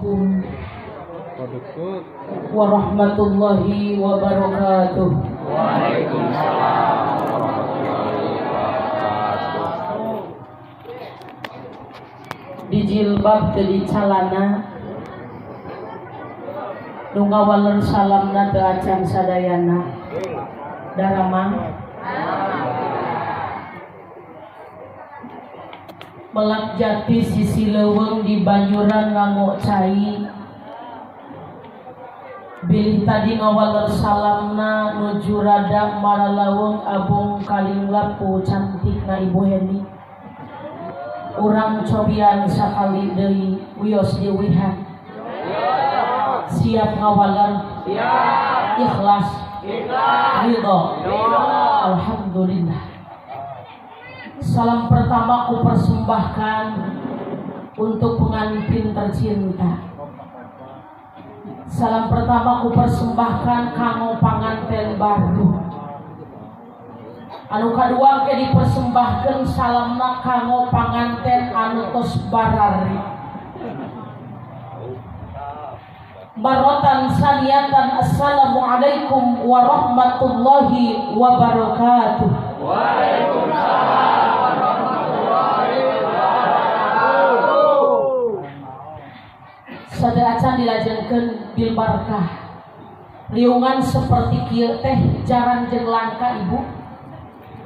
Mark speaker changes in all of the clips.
Speaker 1: Assalamualaikum warahmatullahi wabarakatuh.
Speaker 2: Waalaikumsalam warahmatullahi wabarakatuh.
Speaker 1: Di jilbab teu di calana, nu ngawaler salamna teu acan sadayana. Daramang melak jati sisi leuweung di banyuran nganggo cai. Bilih tadi ngawaler salamna nuju rada maralaweng abong kalinglap ku cantikna Ibu Heni. Urang cobian sakali deui wios diuwihan. Siap ngawaler?
Speaker 2: Siap.
Speaker 1: Ikhlas?
Speaker 2: Ikhlas.
Speaker 1: Ridho?
Speaker 2: Ridho.
Speaker 1: Alhamdulillah. Salam pertama ku persembahkan untuk pengantin tercinta. Salam pertama ku persembahkan kanggo panganten baru. Anu kadua ke dipersembahkan salamna kanggo panganten anu tos barari. Barotan saniatan, assalamualaikum warahmatullahi wabarakatuh.
Speaker 2: Waalaikumsalam warahmatullahi wabarakatuh.
Speaker 1: Sadaya acan dilajengkeun bil barkah. Riungan seperti kieu teh jarang jeung langka ibu.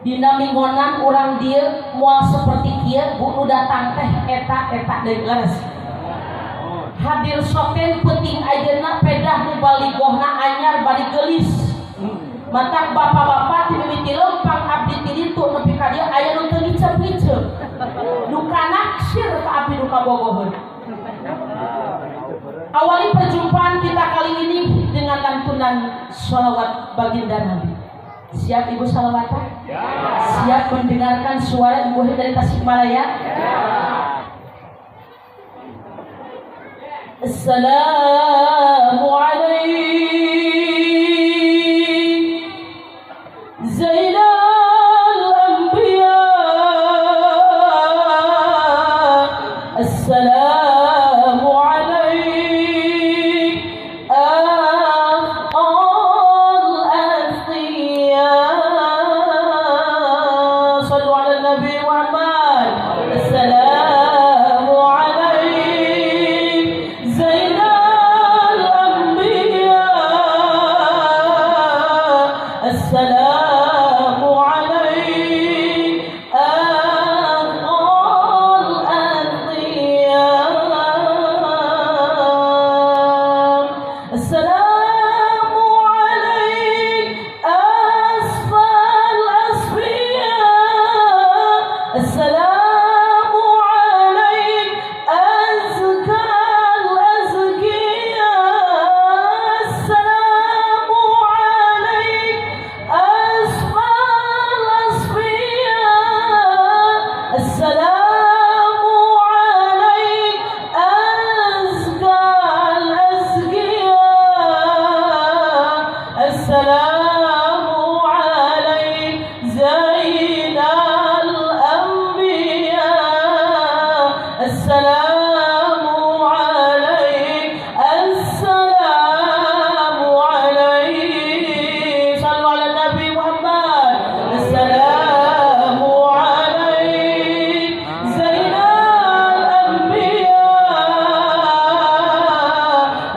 Speaker 1: Dina minggonan urang dieu moal seperti kieu bu, nu datang teh eta-eta deui leres. Hadir soten penting ayeuna pedah nu baligohna anyar bari geulis. Matak bapak-bapak ti mimiti lempang abdi ti ditu nepi ka dieu aya nu teu ngicep-ngicep. Nu kanaksir ka abdi nu kabogoheun. Awali perjumpaan kita kali ini dengan lantunan sholawat baginda Nabi. Siap Ibu salawatan? Siap mendengarkan suara Ibu dari Tasikmalaya? Assalamualaikum Zainal Anbiya. Assalamu alaik afqal asqiya. Sallu ala Nabi Muhammad. Assalamu alaik Zainal Anbiya. Assalamu alaik afqal asqiya. Assalamu alaik asfal asfiya. Assalamu alaik azkal azkiya. Assalamu alaik asfal asfiya. Assalamu alaik azkal azkiya. Assalamu alaik zainal anbiya. Assalamu alaik assalamu alaik. Sallu ala Nabi Muhammad. Assalamu alaik zainal anbiya.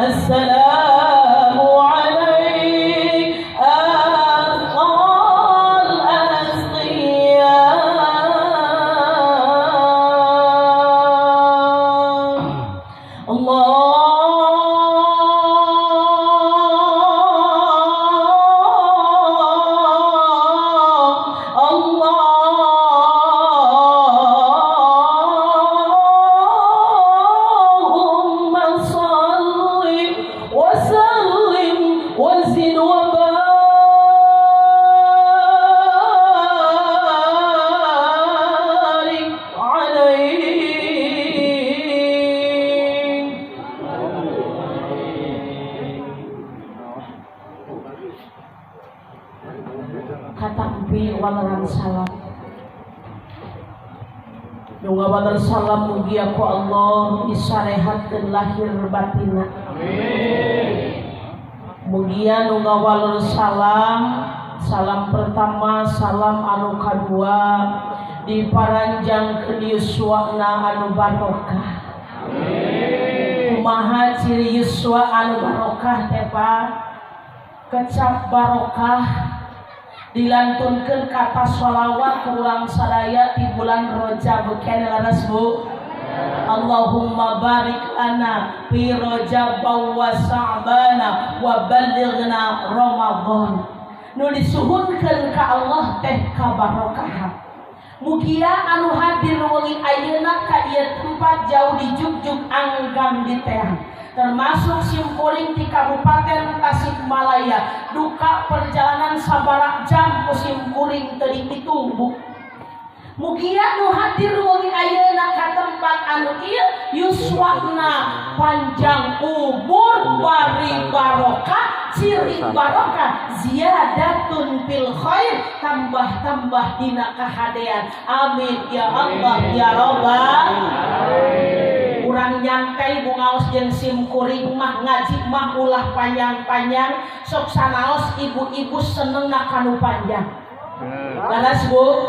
Speaker 1: Assalamu alaik afqal asqiya. Allah Allahumma salli wa sallim wa zid wa barik alaihi. Katampi waleran salam. Nu ngawaler salam mugia ku Allah disarehatkeun lahir batinna.
Speaker 2: Amin.
Speaker 1: Mugia nu ngawaler salam, salam pertama, salam anu kadua diparanjangkeun yuswana anu barokah.
Speaker 2: Amin.
Speaker 1: Kumaha ciri yuswa anu barokah teh, Pak? Kecap barokah dilantunkeun kata sholawat ku urang sadaya di bulan Rajab keneh, leres, Bu? Allahumma barik lana fi Rajab wa Sa'bana wa ballighna Ramadan. Nu disuhunkeun ka Allah teh kabarokahan. Mugia anu hadir wengi ayeuna ka ieu tempat jauh di jugjug anggang di teang, termasuk simkuring di Kabupaten Tasikmalaya, duka perjalanan sabaraha jam ku simkuring teu dihitung, Bu. Mugia nu hadir wengi ayeuna ka tempat anu ieu yuswana panjang umur, bari barokah. Ciri barokah ziyadatun fil khair, tambah-tambah dina kahadean. Amin ya Allah ya Robbal. Urang nyantai, Bu, ngaos jeung sim kuring mah, ngaji mah ulah panjang-panjang. Sok sanaos ibu-ibu seneng kanu panjang. Leres, Bu?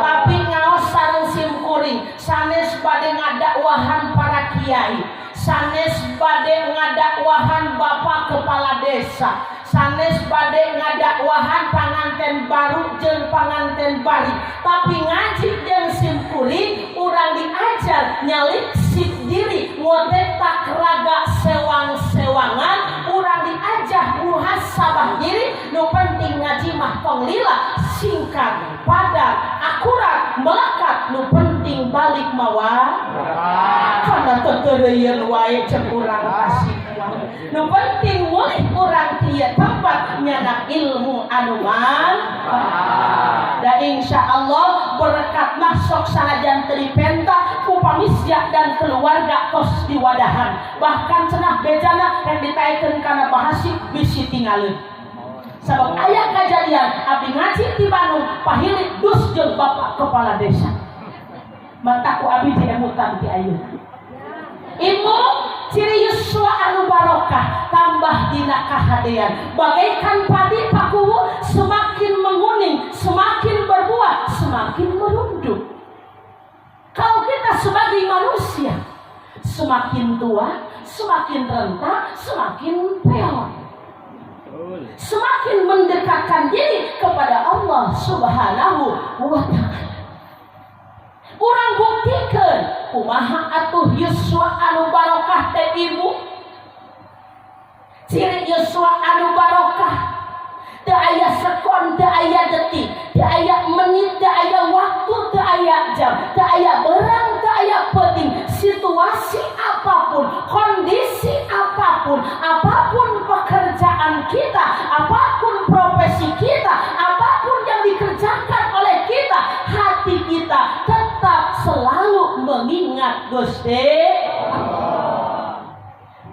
Speaker 1: Tapi ngaos sareng sim kuring, sanes bade ngadakwahan para kiai, sanes bade ngadakwahan bapak kepala desa, sanes bade ngadakwahan panganten baru jeung panganten bari, tapi ngaji jeung sim kuring urang diajar nyaliksik diri, ngotetak raga sewang-sewangan. Urang diajar muhasabah diri. Nu penting ngaji mah tong lila, singkat, padat, akurat, melekat. Nu penting balik mawa karena tetereyeun wae cek urang Tasik mah. Nu penting mulih urang ti tempat nyanak ilmu anu manfaat. Dan insya Allah berkat masuk sanajan teu dipenta ku pamisja dan keluarga tos diwadahan. Bahkan cenah bejana yang ditaekeun kana bahasik bisi tinggalin. Sabab aya kejadian abdi ngaji di Bandung pahilit dus jeung bapak kepala desa. Mataku abdi diemutan ti ayeuna. Ibu, ciri yuswa anu barokah tambah dina kahadean, bagaikan padi pakuwu, semakin menguning, semakin berbuah, semakin merunduk. Kalau kita sebagai manusia semakin tua, semakin renta, semakin peot, semakin mendekatkan diri kepada Allah Subhanahu wa Ta'ala. Urang buktikan kumaha atuh yuswa anu barokah teh, Ibu? Ciri yuswa anu barokah teu aya sekon, teu aya detik, teu aya menit, teu aya waktu, teu aya jam, teu aya berang, teu aya penting. Situasi apapun, kondisi apapun, apapun pekerjaan kita, apapun profesi kita, apapun yang dikerjakan oleh kita, hati kita tetap selalu mengingat Gusti.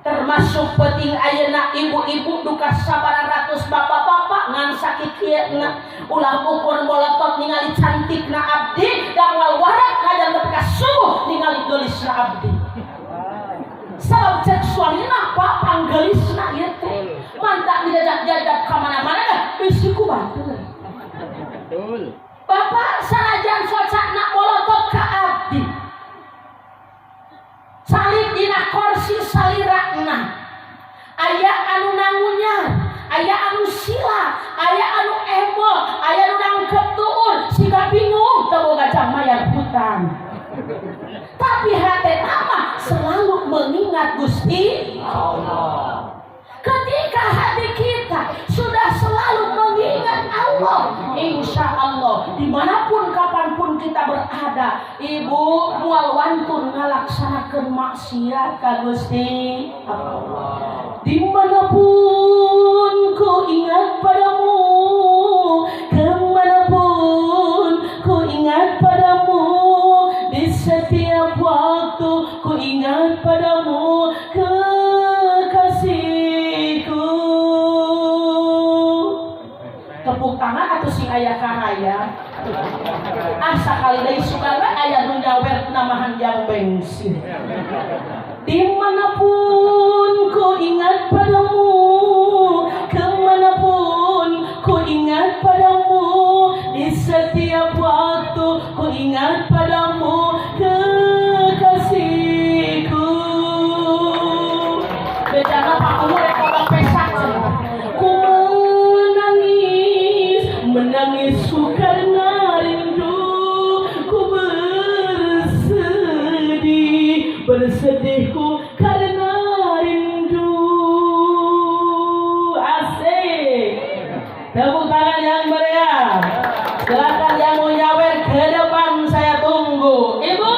Speaker 1: Termasuk penting ayeuna ibu-ibu duka sabaraha ratus bapak-bapak ngan sakikieu, ulah ukur molotot ningali cantikna abdi dan moal wareg kadang nepi ka subuh ningali geulisna abdi. Sabab cek suamina, "Pak, panggeulisna ieu teh mantak dijajak-jajak ka mana-mana bisi ku batur."
Speaker 2: Betul.
Speaker 1: Bapak sanajan socana molotot ka abdi, calik dina kursi salirana, aya anu nangunya, aya anu sila, aya anu emo, aya anu nangkep tuur siga bingung teu boga jam mayar hutang, tapi hati mah selalu mengingat Gusti
Speaker 2: Allah.
Speaker 1: Ketika hati kita sudah selalu mengingat Allah, insya Allah dimanapun kapanpun kita berada, ibu moal wantun ngalaksanakeun maksiat ka Gusti
Speaker 2: Allah.
Speaker 1: Dimanapun ku ingat padamu, kemanapun ku ingat padamu, di setiap waktu ku ingat padamu, kekasihku. Tepuk tangan atau sing aya kahaya. Ah, sakali deui suka we. aya nu nyawer namahan yang bensin. Dimanapun ku ingat padamu, kemanapun ku ingat padamu, di setiap waktu ku ingat padamu, kekasihku. Bejana Pak Umur rek kodok pesak cenah. Ku menangis, menangis karena rindu, ku bersedih, bersedihku karena rindu. Asik. Tepuk tangan yang meriah. Silakan yang mau nyawer ke depan, saya tunggu. Ibu,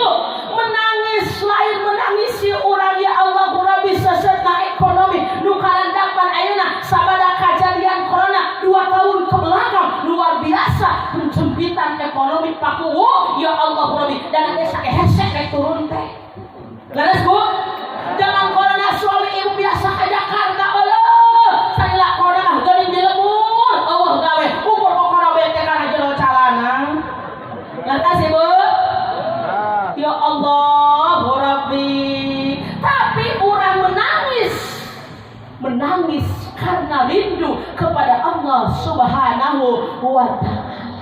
Speaker 1: menangis lain menangis si orang, ya Allah Rabbi, seserta ekonomi nu karandapan ayeuna sabada kejadian corona 2 tahun ke belakang, luar biasa pencempitan ekonomi Paku. Ya Allah Rabbi, dan nanti sakit hesek kayak turun teh. Leres, Bu? Jangan corona, suami ibu biasa ke Jakarta, Allah. Salila corona geuning di lembur, euweuh gawe. Ukur kokoro bete kana jero calana. Ngerti sih, Bu? Ya Allah, Rabbi. Tapi orang menangis. Menangis karena rindu kepada Allah Subhanahu wa Ta'ala.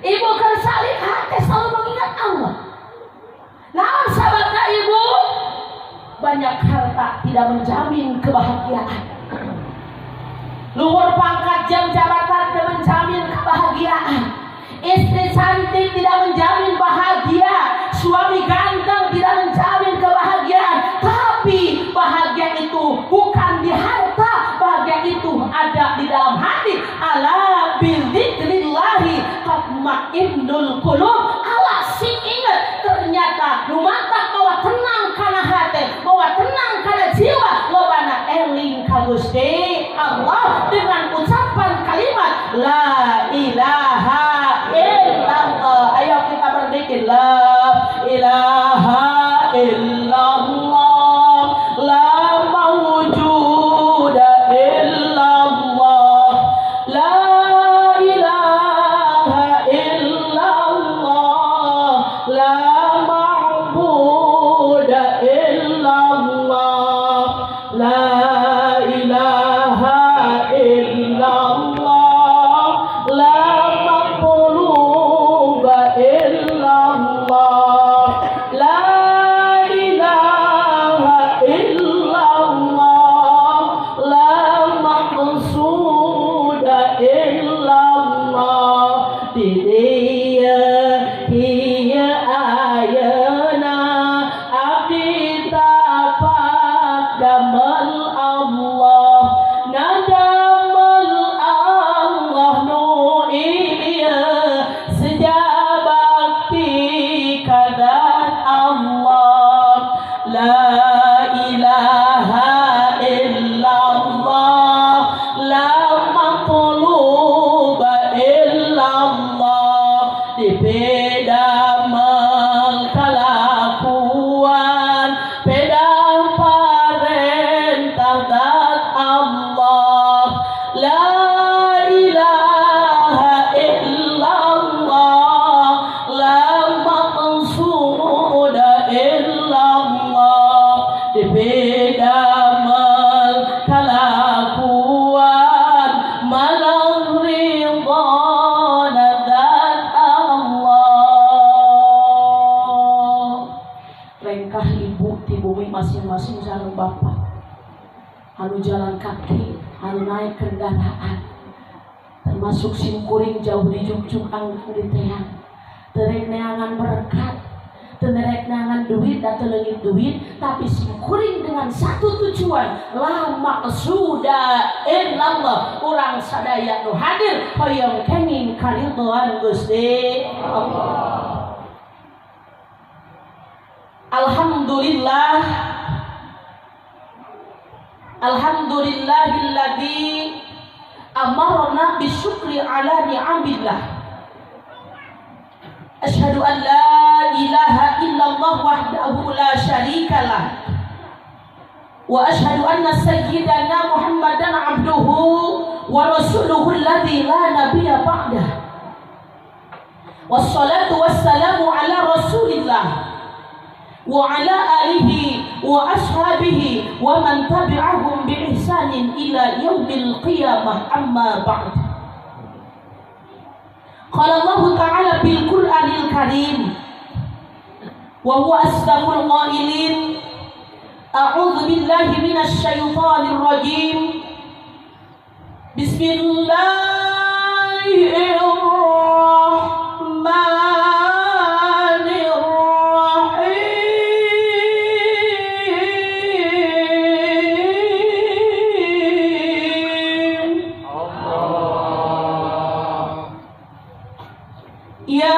Speaker 1: Ibu keur salik hati selalu mengingat Allah. Naon sababna, Ibu? Banyak harta tidak menjamin kebahagiaan. Luhur pangkat jam jabatan tidak menjamin kebahagiaan. Istri cantik tidak menjamin bahagia. Suami ganteng tidak menjamin kebahagiaan. Tapi bahagia itu bukan di harta, bahagia itu ada di dalam hati. Ala bidzikrillahi tatmainnul qulub. Ala sing inget, ternyata nu matak bahwa tenang kana hati, bahwa tenang kana jiwa, lobana eling ka Gusti Allah dengan ucapan kalimat la ilaha illallah. Ayo kita berzikir la ilaha illallah, la mawjuda illallah, la ilaha illallah, la ma'buda illallah, la ilaha illallah, la maqluba illallah, la ilaha illallah, la maqsuda illallah. Di dieu kieu ayeuna abdi tapak damel Allah, nadamel Allah nu ieu sejabakti kadat Allah. La ilaha illallah, la maqluba illallah. Dipedamel kalakuan pedah parentah dat Allah. La ilaha illallah, la maqsuda illallah. Dipedamel kalakuan malang ridha dat Allah. Rengkah ibu di bumi masing-masing sareng bapak, anu jalan kaki, anu naik kendaraan, termasuk simkuring jauh di Jogja anggang di teang terek neangan berkat, terek neangan duit dan telengit duit, tapi simkuring dengan satu tujuan, la maqsuda illallah. Urang sadaya nu hadir hoyong kenging karidhoan Gusti Allah. Alhamdulillah. Alhamdulillahilladzi amarna bisyukri ala ni'amillah. Asyhadu an la ilaha illallah wahdahu la syarikalah. Wa asyhadu anna sayyidana Muhammadan abduhu wa rasuluhu alladzi la nabiyya ba'dah. Wassalatu wassalamu ala Rasulillah wa ala alihi wa ashabihi wa man tabi'ahum bi ihsanin ila yaumil qiyamah, amma ba'd. Qala Allah ta'ala bil Qur'anil Karim wa huwa asdaqul qailin. A'udzu billahi minasy syaithanir rajim. Bismillahirrahmanirrahim.
Speaker 2: Allah.
Speaker 1: Ya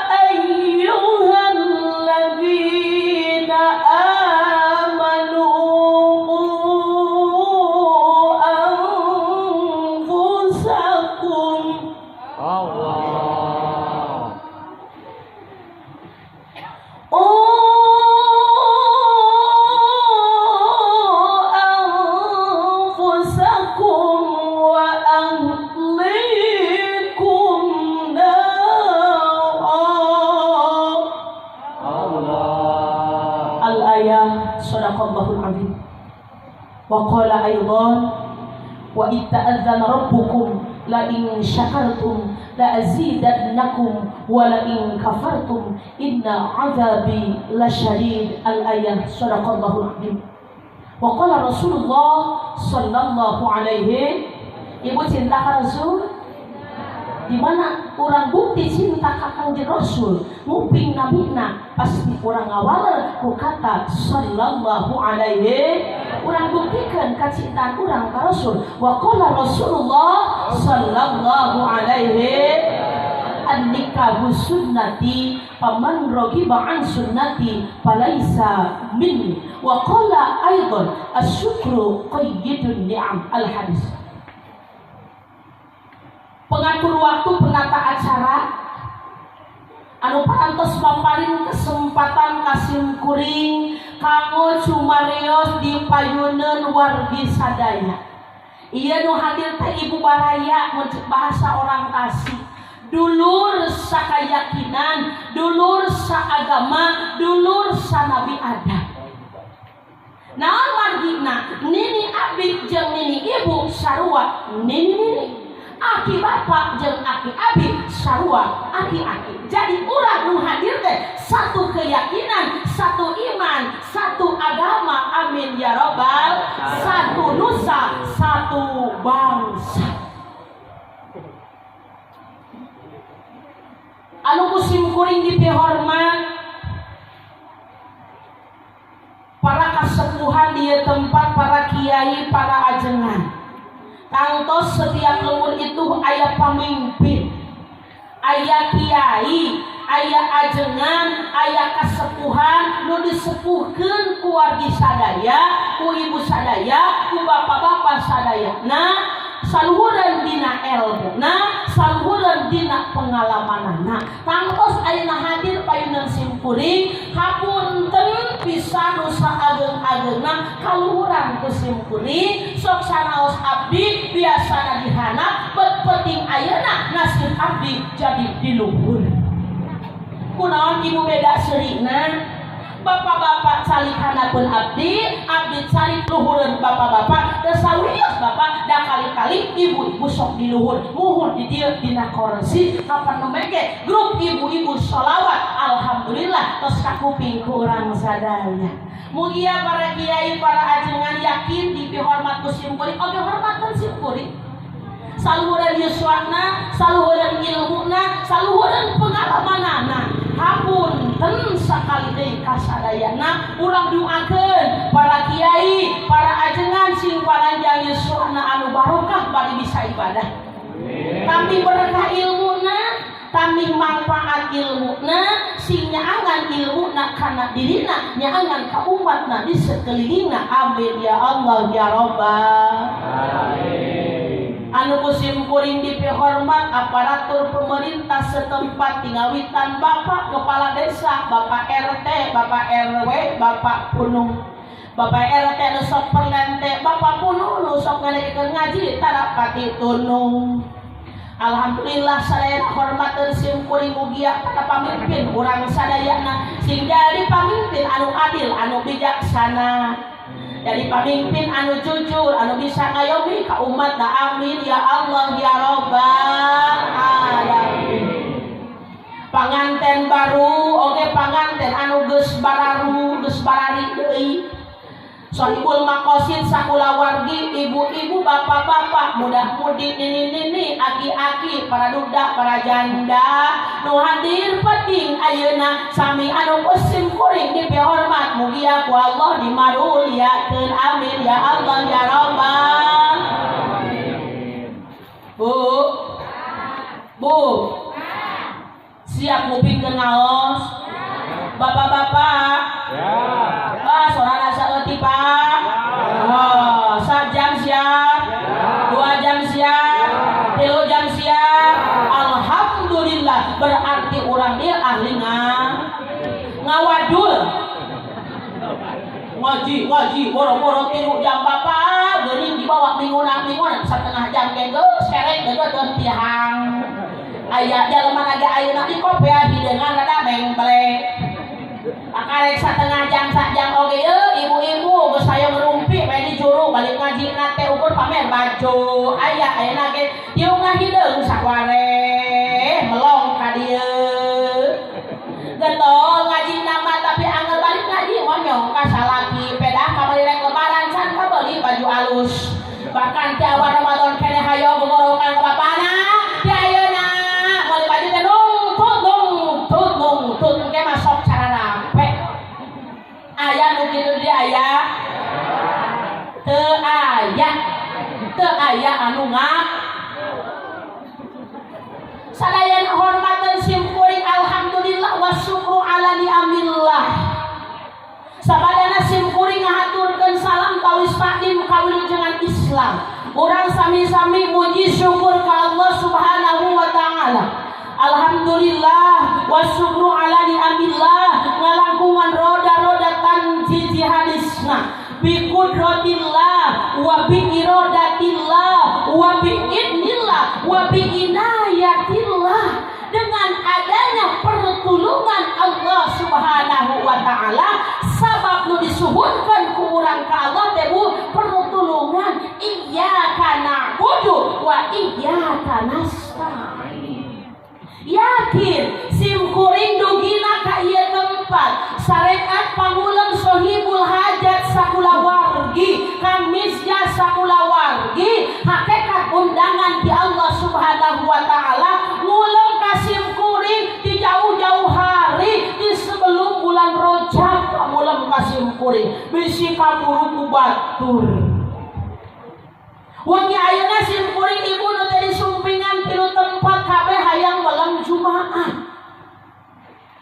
Speaker 1: ayyuhalladzina amanu anfusakum.
Speaker 2: Allah.
Speaker 1: Anfusakum wa ahlikum nara.
Speaker 2: Allah.
Speaker 1: Al-ayah, sadaqallahul azim. Wa qala aidan wa id ta'adzana rabbukum la in syakartum la azidannakum wa la in kafartum inna azabi lasyadid. Al-ayah, sadaqallahul azim. Wa qala Rasulullah sallallahu alaihi. Ibu cinta ka Rasul? Di mana orang bukti cinta ka Kangjeng Rasul, nguping nabina pasti orang ngawaler ku kata sallallahu alaihi. Urang buktikan kacintaan urang ka Rasul. Wa qala Rasulullah sallallahu alaihi, an-nikahu sunnati faman ragiba an sunnati falaisa minni. Wa qala aidan asyukru qayyidun ni'am. Al-hadis. Pengatur waktu, penata acara anu parantos paparin kesempatan kasim kuring kanggo cumarios di payuneun wargi sadaya. Ieu nu hadir teh ibu baraya mun bahasa orang Tasik. Dulur sakayakinan, dulur saagama, dulur sanabi Adam. Naon margina nini abdi jeung nini ibu sarua nini nini. Aki bapak jeung aki abi sarua aki-aki. Jadi urang nu hadir teh satu keyakinan, satu iman, satu agama. Amin ya robbal. Satu nusa, satu bangsa. Anu ku simkuring dipihormat para kasepuhan di tempat, para kiai, para ajengan. Tangtos setiap lembur itu aya pamimpin, aya kiai, aya ajengan, aya kasepuhan nu disepuhkeun ku wargi sadaya, ku ibu sadaya, ku bapak-bapak sadaya. Nah, saluhureun dina elmuna, saluhureun dina pengalamanana. Tangtos ayeuna hadir payunan simkuring, hapunten pisan nu saageng-ageungna kaluhuran ku simkuring, sok sanaos abdi biasana dihanap, bet penting ayeuna nasib abdi jadi di luhur. Kunaon ibu beda seurina? Bapak-bapak calik hanapun abdi, abdi calik luhureun bapak-bapak, teu sawios bapak, da kali-kali ibu-ibu sok di luhur, muhur di dieu dina kursi, kapan nembe ge grup ibu-ibu sholawat, alhamdulillah tos kakuping ku urang sadaya. Mugia para kiai, para ajengan yakin dipihormat ku simkuring, oge hormatan simkuring. Saluhureun yuswana, saluhureun ilmuna, saluhureun pengalamanana. Hapunten sakali deui kasadayana urang doakeun para kiai, para ajengan sing paranjang yuswana anu barokah bari bisa ibadah. Tambih berkah ilmuna, tambih manfaat ilmuna, sing nyaangan ilmuna kana dirina, nyaangan ka umatna di sekelilingna. Amin ya Allah ya Rabbal
Speaker 2: Alamin.
Speaker 1: Anu ku simkuring dipihormat aparatur pemerintah setempat tingawitan Bapak Kepala Desa, Bapak RT, Bapak RW, Bapak Punung. Bapak RT nu sok perlente, Bapak Punung nu sok ngadekeun ngaji tara pati tunung. Alhamdulillah sadayana hormateun sim kuring, mugia para pamimpin urang sadayana sing jadi pamimpin anu adil, anu bijaksana, jadi pamimpin anu jujur, anu bisa ngayomi ka umat. Amin ya Allah ya Robbal alamin. Panganten baru oke, panganten anu geus bararu, geus barari deui, Sohibul makosid sakulawargi, ibu-ibu, bapak-bapak, muda-mudi, nini-nini, aki-aki, para duda, para janda nu hadir penting ayeuna sami anu ku sim kuring dipihormat, mugia ku Allah dimaruliakeun. Amin ya Allah ya Rabbal. Bu, Bu, siap ngupingkeun ngaos? Bapak-bapak?
Speaker 2: Ya.
Speaker 1: Ah, sorana saeutik, Pak. Oh, sajam siap? 2 jam siap? 3 jam siap? Alhamdulillah, berarti orang dia ahli ngawadul. Ngaji, ngaji, boro-boro 3 jam, Bapak, geuning dibawa minggunan minggunan setengah jam ge geus kerek geus tihang. Aya jelema lagi ayeuna di kopiah hideungan rada memble. Karek setengah jam, sak jam oge ye, ibu-ibu geus hayang ngerumpi we di juru balik ngaji na teh ukur pamer baju. Aya ayeuna ge tiung ngahideung sawareh melong ka dieu. Getol ngaji nama, tapi angger balik ngaji ngonyong ka salaki, pedah kamari rek lebaran can kabeli baju alus. Bahkan ti awal Ramadan keneh hayo gogorowokan ka bapana, ti ayeuna meuli baju teh nungtut nungtut nungtut, engke masuk cara rampe. Aya nu kitu di? Aya teu? Aya teu? Aya anu ngak. Sadayana hormatan sim kuring, alhamdulillah wa syukru ala ni'amillah. Sabadana sim kuring ngahaturkeun salam tawis takdim kawilujengan Islam. Urang sami-sami muji syukur ka Allah Subhanahu wa taala. Alhamdulillah wa syukru ala ni'amillah, ngalangkungan roda-roda tanjiji hadisna bi kudratillah wa bi iradatillah wa bi idnillah wa bi inayatillah, dengan adanya pertolongan Allah Subhanahu wa taala. Sabab nu disuhunkeun ku urang ka Allah teh, Bu, pertolongan. Iyyaka na'budu wa iyyaka nasta'in. Yakin sim kuring dugina ka ieu tempat syariat panguleng sohibul hajat sakulawargi, kamisya sakulawargi, hakikat undangan di Allah Subhanahu wa taala nguleng ka sim kuring di jauh-jauh hari, di sebelum bulan Rojab nguleng ka sim kuring bisi kaburu ku batur. Wengi ayeuna sim kuring, ibu nu teh disumpingan tilu tempat kabeh hayang melem jumaah.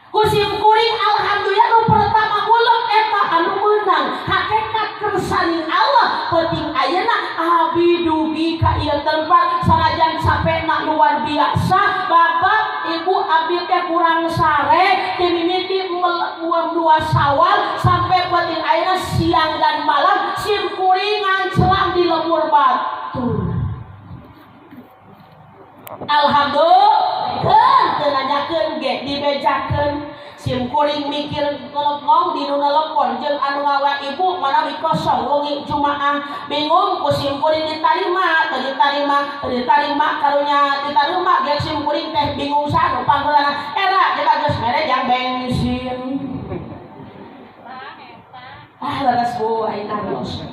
Speaker 1: Ku sim kuring alhamdulillah nu pertama ngulem eta anu meunang. Hakikat kersaning Allah, penting ayeuna abi dugi ka ieu tempat sanajan capekna luar biasa. Bapak, Ibu, abdi teh kurang sare ti mimiti 2 Sawal sampai penting ayeuna siang dan malam sim kuring nganclang di lembur batur. Alhamdulillah, teu nanyakeun ge dibejakeun. Sim kuring mikir ngelepong di nu nelepon jeung anu ngawa ibu manawi kosong wengi jumaah. Bingung ku sim kuring, ditarima teu ditarima, teu ditarima, karunya ditarima ge sim kuring teh bingung sanu panggeulana era kita geus mere jang bensin. Ah, leres, Bu, aing artos.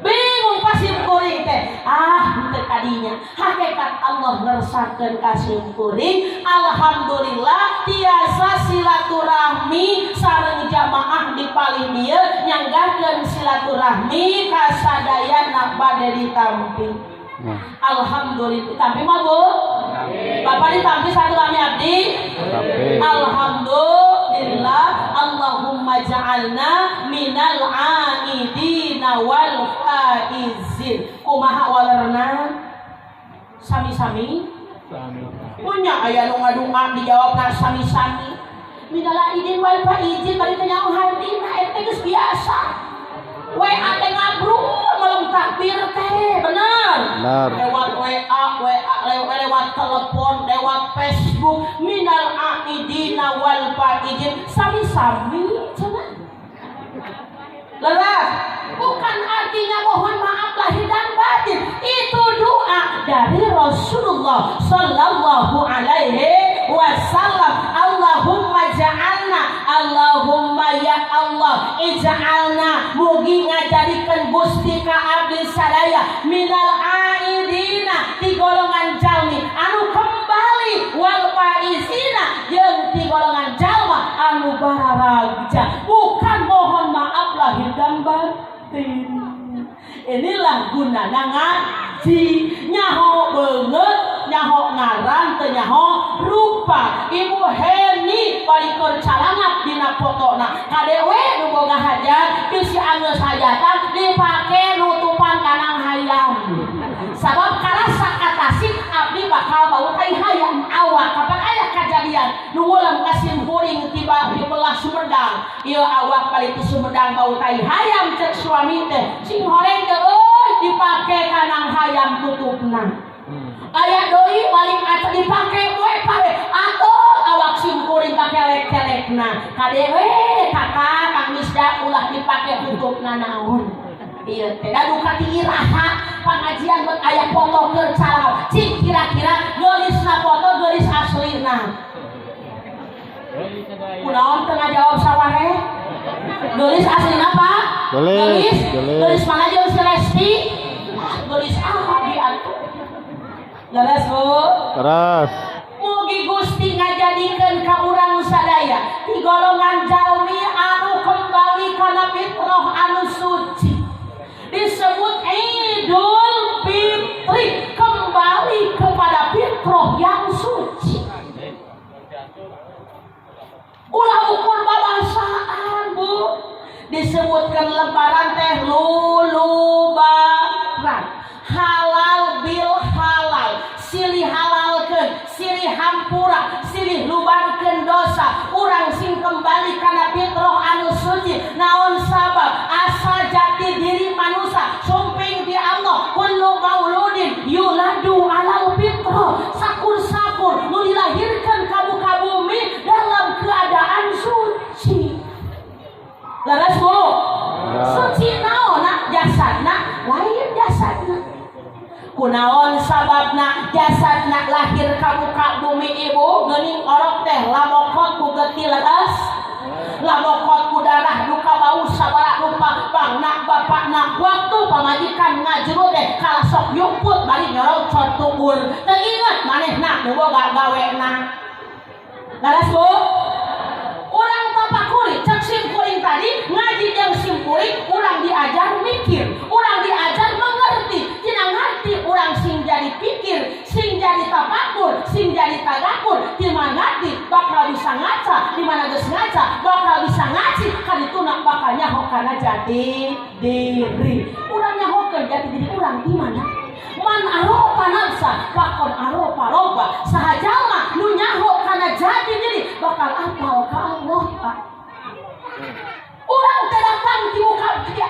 Speaker 1: Bingung pas sim kuring teh. Ah, teu kadinya. Hakikat Allah ngersakeun ka sim kuring. Alhamdulillah tiasa silaturahmi sareng jamaah di palih dieu, nyanggahkeun silaturahmi ka sadayana bade ditampi. Alhamdulillah ditampi mah, Bu. Bapak ditampi silaturahmi abdi?
Speaker 2: Tampi.
Speaker 1: Alhamdulillah, Allahumma ja'alna minal aidina wal faizin. Kumaha walerna? Sami-sami? Punya aya nu ngadunga dijawabna sami-sami. Minal aidin wal faizin bari teh nyaho hartina eta geus biasa. WA teh ngabrul melung takbir teh, bener?
Speaker 2: Benar.
Speaker 1: Lewat WA, WA lewat, lewat telepon, lewat Facebook, minal aidina wal faizin, sami-sami cenah. Leres, bukan artinya mohon maaf lahir dan batin. Itu doa dari Rasulullah Sallallahu Alaihi Wasallam. Allahumma ja'alna, Allahumma ya Allah, ij'alna, mugi ngajadikeun Gusti ka abdi sadaya, minal aidina, ti golongan jalmi anu kembali, wal faizina, jeung ti golongan jalma anu bararagja. Bukan mohon maaf lahir dan batin. Inilah guna ngaji, nyaho beungeut, nyaho ngaran, teu nyaho rupa. Ibu Heni balikur calangat dina fotona. Kade we nu boga hajat, bisi anggeus hajatan dipake nutupan kanang hayam. Sabab karasa ka Tasik abdi bakal bau tai hayam awak. Kapan aya kajadian nu ngulem ka simkuring tiba di belah Sumedang. Ieu awak balik ti Sumedang bau tai hayam, cek suami teh. Sing horeng teh euy dipake kanang hayam tutupna. Aya deui balik aca dipake we pare atuh awak simkuring kakelek-kelekna. Kade we kakak Kang Misda ulah dipake tutupna naon. Ieu teh da duka ti iraha pangajian buat aya foto keur calon. Cik kira-kira geulisna foto, geulis aslina. Kunaon teu ngajawab saware? Geulis aslina, Pak?
Speaker 2: Geulis,
Speaker 1: Geulis.
Speaker 2: Geulis.
Speaker 1: Geulis mana jeung si Resti? Ah, geulis abdi atuh. Leres, Bu?
Speaker 2: Terus.
Speaker 1: Mugi Gusti ngajadikeun ka urang sadaya ti golongan jalmi anu kembali kana fitrah anu suci. Disebut Idul Fitri, kembali kepada fitrah yang suci. Ulah ukur babasaan, Bu. Disebutkan lebaran teh lulubaran, halal bil halal, silih halalkeun, silih hampura, silih lubarkeun dosa. Urang sing kembali kana fitrah anu suci. Naon sabab? Asal jati diri manusia sumping di Allah, kullu mauludin yuladu alal fitrah. Sakur-sakur nu dilahirkan ka muka bumi dalam keadaan suci. Leres, Bu? Suci naonna? Jasadna lain, jasadna. Kunaon sababna jasadna lahir ka muka bumi, ibu geuning orok teh lamokot ku getih, leres? Lamokot ku darah duka bau sabaraha rupa bangna bapakna. Waktu pamajikan ngajuru teh kalah sok yukut bari nyorocot tukur, teu inget manehna nu boga gawena. Leres, Bu? Urang tapakuri, cek simkuring tadi ngaji jeung simkuring, urang diajar mikir, urang diajar mengerti. Tina ngerti urang sing jadi pikir, sing jadi tapakur, sing jadi tagakur. Di mana ngerti bakal bisa ngaca, di mana geus ngaca bakal bisa ngaji, kadituna bakal nyaho kana jati diri. Urang nyahokeun jati diri urang di mana? Man arofa nafsa faqad arofa robba. Saha jalma nu nyaho kana jati diri bakal apal ka Allah, Pak. Urang teh datang di muka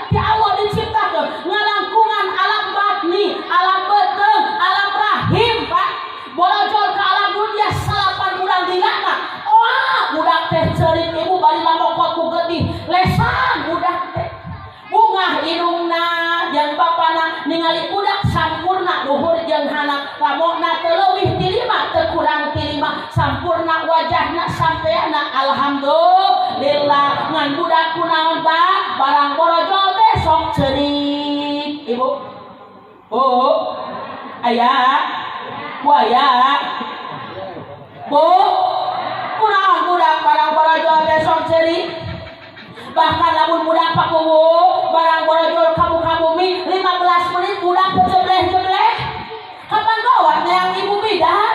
Speaker 1: di Allah, diciptakeun ngalangkungan alam batni, alam beuteung, alam rahim, Pak. Bolojol ke alam dunia 9 bulan dilana. Wah, budak teh ceurik, ibu, bari lamokot ku getih lesan budak teh. Bungah indungna jeung bapana ningali budak sampurna luhur jeung handap, lamokna teu leuwih ti 5, teu kurang ti 5, sampurna wajahna, sampeana, alhamdulillah. Ngan budak kunaon, Pak? Barang borojol teh sok ceurik, ibu. Bu, aya bu, aya bu, kunaon budak barang borojol teh sok ceurik? Bahkan lamun budak, Pak Kuwu, barang borojol ka muka bumi 15 menit budak jebleh-jebleh. Kapan bawa yang ibu bidan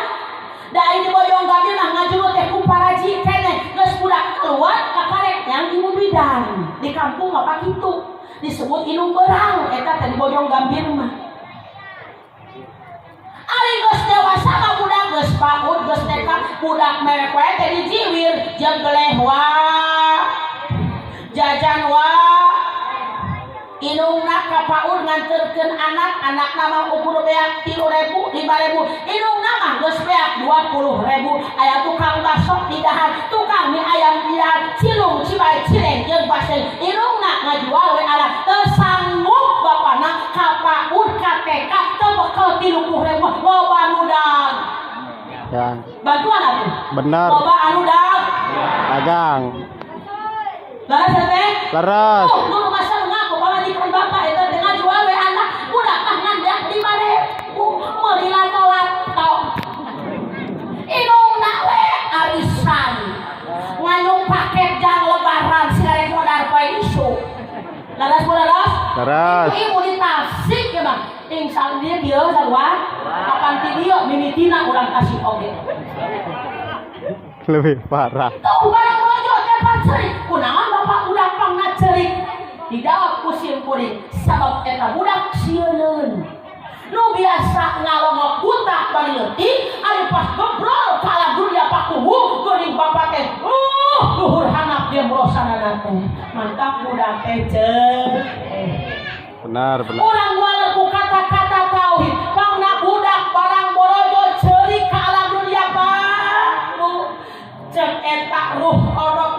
Speaker 1: da ini Bojong Gambir mah ngajuru teh ku paraji keneh. Geus budak keluar kakarek yang ibu bidan. Di kampung apa kitu disebut indung berang eta teh di Bojong Gambir mah. Ari geus dewasa mah budak geus PAUD, geus TK, budak merek wae teh dijiwir, jebleh wa, jajan wa. Indungna ka PAUD nganterkeun anak, anakna mah ukur beak 3.000, 5.000, indungna mah geus beak 20.000. Aya tukang bakso di dahar, tukang mie ayam di dahar, cilung, cibay, cireng jeung baseng. Indungna ngajual we anak. Teu sanggup bapana ka PAUD, ka TK, teu bekel 30.000, loba nu dagang.
Speaker 2: Ya.
Speaker 1: Bantuan atuh.
Speaker 2: Benar.
Speaker 1: Loba anu
Speaker 2: Dagang.
Speaker 1: Leres teh?
Speaker 2: Leres.
Speaker 1: Oh, nu masa ngaku pamajikan bapak eta teh ngajual we anak, budak mah ngan beak 5.000, meuli lato-lato. Indungna we arisan. Nganyuk paket jang lebaran si rek modar poe isuk. Leres bu, leres?
Speaker 2: Leres.
Speaker 1: Ibu di Tasik ya bang. Ing dia dia sarua. Kapan ti dieu mimitina urang kasih oge.
Speaker 2: Lebih parah.
Speaker 1: Tuh barang borojo teh cerik. Kunaon bapak budak pangna cerik? Dijawab ku sim kuring, sabab eta budak sieuneun. Nu biasa ngalongok buta bari leutik, ari pas gebrol ka alam dunia pakuwu geuning bapak teh luhur handap dia merosanana teh. Mantap budak teh cerik.
Speaker 2: Benar, benar.
Speaker 1: Urang waler ku kata-kata tauhid, pangna budak barang borojo cerik ka alam dunia baru. Cek eta ruh orok,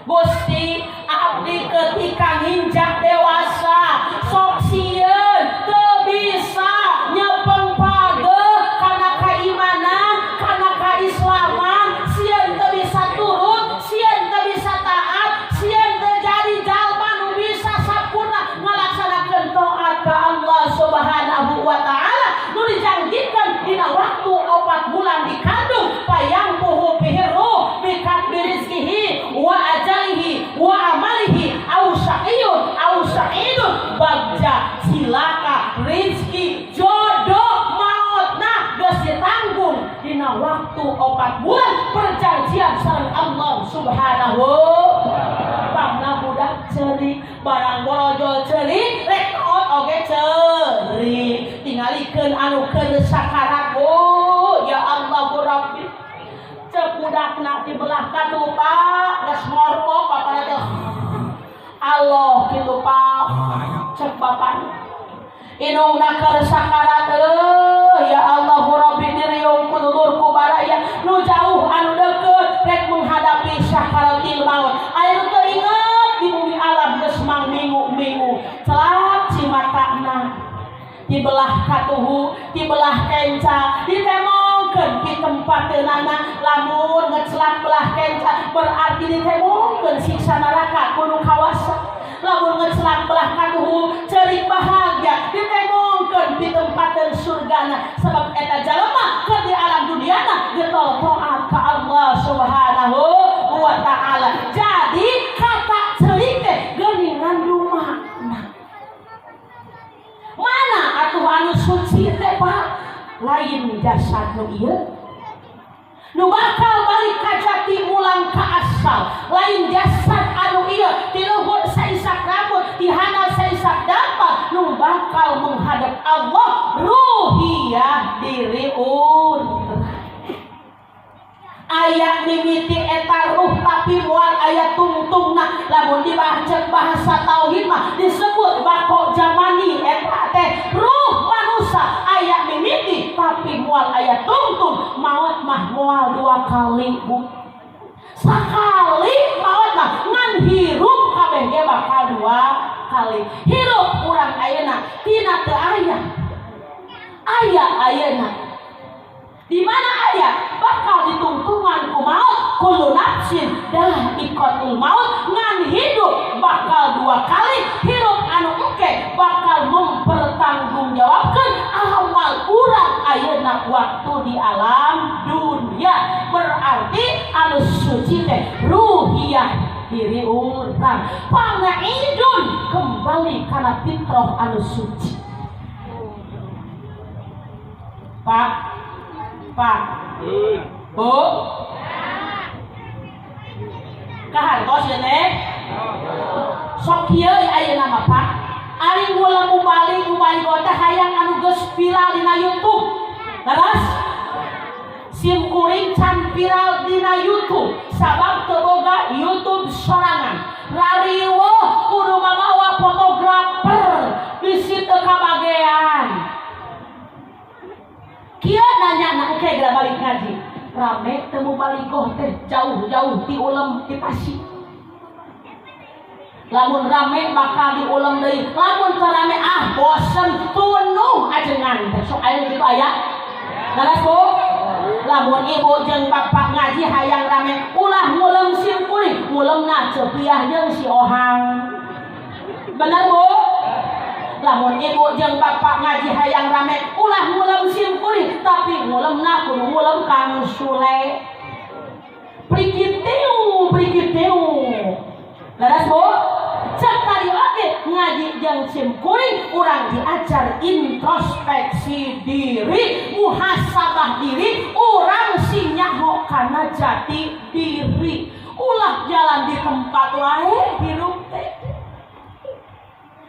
Speaker 1: Gusti, abdi ketika nginjak dewasa sok sieun teu bisa nyepeng pageh karena keimanan, karena keislaman, sieun teu bisa turut, sieun teu bisa taat, sieun teu jadi jalma nu bisa sampurna ngalaksanakeun taat ka Allah Subhanahu wa taala nu dijanjikan dina waktu 4 bulan dikandung, fayanfukhu fihi ruh bikatbi rizqihi wa ajalihi wa amalihi au syaqiyyun au sa'idun. Bagja cilaka, rizki, jodoh, mautna geus ditanggung dina waktu 4 bulan perjanjian sareng Allah Subhanahu. Pangna budak cerik, barang borojo cerik, rek taot oge cerik. Tingalikeun anu keur sakarat, oh ya Allah Rabbi, cek budakna dibelah katuh, Pak, geus ngorkok bapana teh. Allah kitu, Pak, cek bapak indungna keur sakarat, euy ya Allah Rabbi, diriung ku dulur ku baraya nu jauh anu deukeut rek menghadapi sakaratil maut. Aya nu teu inget di bumi alam geus mang minggu-minggu, celak cimatana, dibelah katuhu, dibelah kenca, ditemongkeun di tempateunana. Lamun ngecelak belah kenca berarti ditemongkeun siksa neraka kudu kawasa. Lamun ngecelak belah katuhu cerik bahagia, ditemongkeun di tempateun surgana, sebab eta jalema keur di alam duniana getol taat ka Allah Subhanahu wa taala. Jadi kata cerik teh geuning ngandung makna. Mana atuh anu suci teh, Pak? Lain jasad nu ieu nu bakal balik ka jati, mulang ka asal. Lain jasad anu ieu, ti luhur saisak rambut, ti handap saisak dampal, nu bakal menghadap Allah ruhiyah diri urang. Aya mimiti eta ruh tapi moal aya tungtungna. Lamun dibaca bahasa tauhid mah disebut bako jamani. Eta teh ruh manusia aya mimiti tapi moal aya tungtung. Maot mah moal dua kali, Bu, sakali maot mah. Ngan hirup kabeh ge bakal dua kali. Hirup urang ayeuna tina teu aya, aya ayeuna di mana aya bakal ditungtungan ku maut. Kullu nafsin dzaiqatul maut. Ngan hidup bakal dua kali. Hirup anu engke bakal mempertanggungjawabkan amal urang ayeuna waktu di alam dunia. Berarti anu suci teh ruhiyah diri urang. Pangaidun kembali karena fitrah anu suci. Pak, Pak, Bu, kahartos ya teh? Sok kieu ayeuna mah, Pak. Ari ulah mubalik mubalik teh hayang anu geus viral dina YouTube. Leres? Sim kuring can viral dina YouTube sabab teu boga YouTube sorangan. Rariweuh kudu mamawa fotografer. Kayak balik ngaji rame temu baligoh teh jauh-jauh ti ulem ti Tasik. Lamun rame bakal diulem deui, lamun teu rame ah bosen tunuh ajengan teh. Sok aya kitu aya. Leres Bu? Lamun ibu jeung bapak ngaji hayang rame ulah ngulem sim kuring, ngulemna Cepiah jeung si Ohang. Bener Bu? Lamun ibu jeung bapak ngaji hayang rame ulah ngulem sim kuring, tapi ngulemna kudu ngulem Kang Sule. Prikitiu prikitiu. Leres Bu? Cek tadi oge ngaji jeung sim kuring urang diajar introspeksi diri, muhasabah diri, urang sing nyaho kana jati diri. Ulah jalan di tempat wae hirup teh.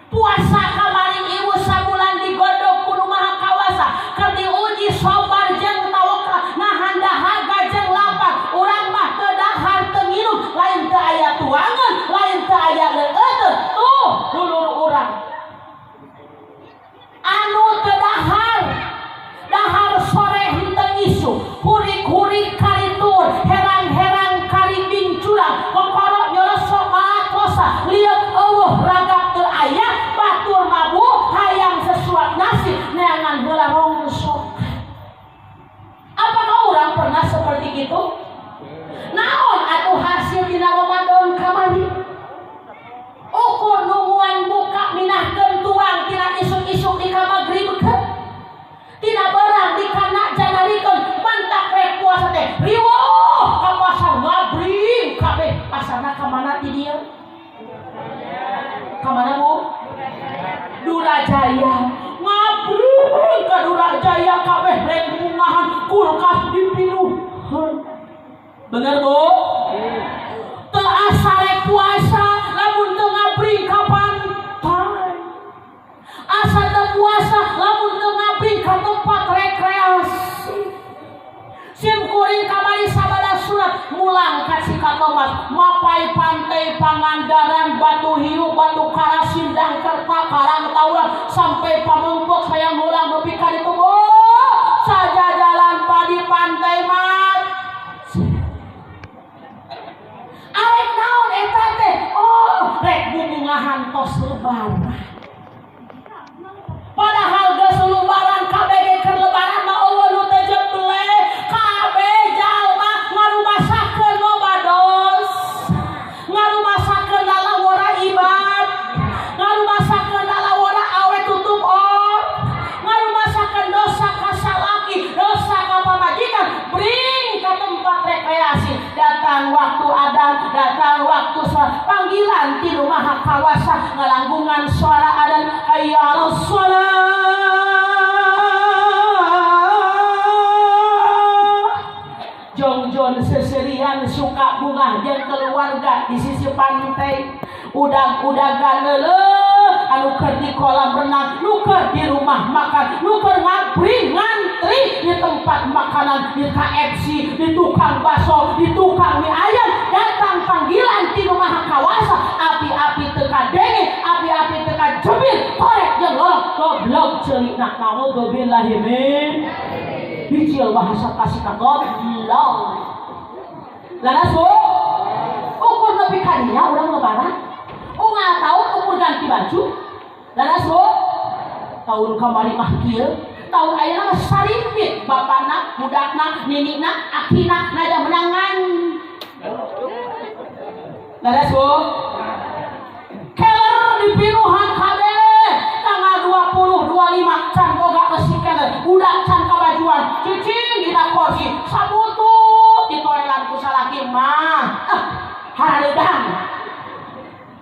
Speaker 1: Puasa kamari ibu sabulan digodog ku Nu Maha Kawasa, keur diuji sabar jeung tawakal, nahan dahaga jeung lapar. Urang mah teu dahar teu nginum, lain teu aya tuangan, lain teu aya leueut. Tuh dulur urang anu teu dahar, dahar sore henteu isuk, hurik-hurik karitur, herang-herang kari bincurang, kokoro nyorosok malakosa, lieuk eueuh ragap teu aya, batur mabuk hayang sesuap nasi neangan heula rongsok. Apakah orang pernah seperti itu? Naon atuh hasil dina Ramadan kamari? Ukur nungguan buka minahkeun tuang tina isuk-isuk di ka magribkeun. Tina berang dikana janarikeun mantak rek puasa teh riweuh ka pasar ngabring kabeh. Pasarna ka mana ti dieu? Ka mana Bu? Durajaya. Ngabring ka Durajaya kabeh rek bungahan kulkas dipinuhan. Bener Bu? Teu asa rek puasa lamun teu ngabring ka pantai. Asa teu puasa lamun teu ngabring ka tempat rekreasi. Sim kuring kamari sabada surat mulang ka Cikatomas, mapai pantai Pangandaran, Batu Hiu, Batu Karas, Sindang Kerta, Karang Tauran sampai Pamengpeuk hayang mulang nepi ka ditu. Oh, saja jalan padi pantai mat. Arek naon eta teh? Oh, rek bubungahan tos lebaran. Padahal geus lebaran kabeh keur lebaran mah eueuh nu teu jemble, kabeh jalma ngarumasakeun loba dosa, ngarumasakeun lalawora ibad, ngarumasakeun lalawora awe tutup or, ngarumasakeun dosa ka salaki, dosa ka pamajikan, bring ka tempat rekreasi. Datang waktu adan, datang waktu sholat, panggilan ti Nu Maha Kawasa ngalanggungan suara adan hayya 'alas shalah. Jongjon seserian suka bunga jeung keluarga di sisi pantai, udag-udagan leuleut anu keur di kolam renang, nu keur di rumah makan, nu keur ngabring ngantri di tempat makanan, di KFC, di tukang bakso, di tukang mie ayam. Datang panggilan ti Nu Maha Kawasa, api-api teu kadenge, api-api teu kajebir, korek jeung lolong goblok ceulina. Naudzubillahi min bijil bahasa kasih ka goblok. Laras Bu, ukur nepi ka dinya urang lebaran unggal tahun ukur ganti baju. Laras Bu, tahun kamari mah kieu, tahun ayeuna mah sarimpit bapana, budakna, ninina, akina nada menangan. Laras Bu, keler dipinuhan kabeh tanggal 20 25 can boga besi keler, budak can kabajuan, cicing dina kursi sabutut ditoelan ku salaki mah. Ah, hareudang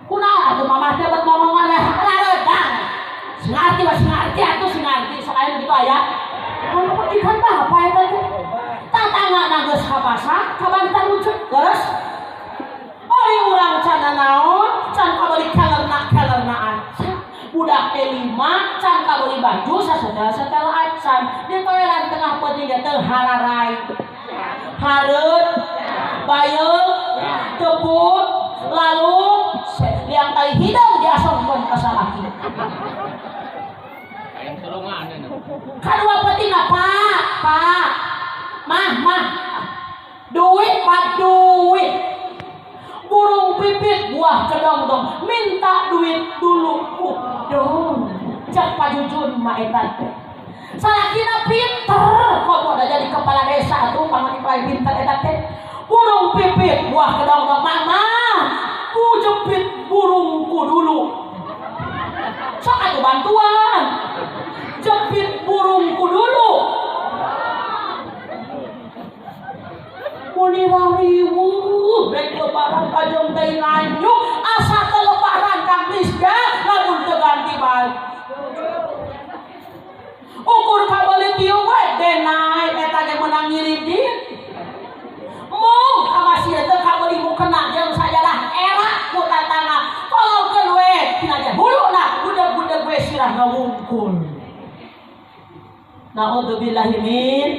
Speaker 1: kunaon atuh mamah teh bet ngomongan we hareudang. Sing ngarti mah sing ngarti atuh, sing ngarti sok aya nu kitu aya. Anu majikan bapak eta teh tatangga geus ka pasar ka Bantar lucu leres. Ari urang can naon, can kabeli kelerna kelerna acan. Budak teh 5 can kabeli baju sasetel-setel acan. Di toilet tengah peuting ge teu hararai. Hareut, bayeuk, teput, lalu liang tai hideung diasongkeun ka salaki. Kadua peuting Pak, Pak. Mah, mah, duit mah duit. Burung pipit buah kedongdong, minta duit dulu ku dong. Cek Pak Jujun mah eta teh. Salakina pinter, kok udah jadi kepala desa tuh pangan paling pinter eta teh. Burung pipit buah kedongdong, mama, ku jepit burungku dulu. Sok atuh bantuan. Jepit burungku dulu. Muni rariweuh rek lebaran kajeng teh nganyuk asa teu lebaran Kang Misga lamun teu ganti baju. Ukur kabeuli tiung we denai eta ge meunang ngiridit. Mung ka masjid teu kabeuli mukena jeung sajadah era ku tatangga. Kolongkeun we tina ge huluna budeg-budeg we sirah ngawungkul. Naudzubillahi min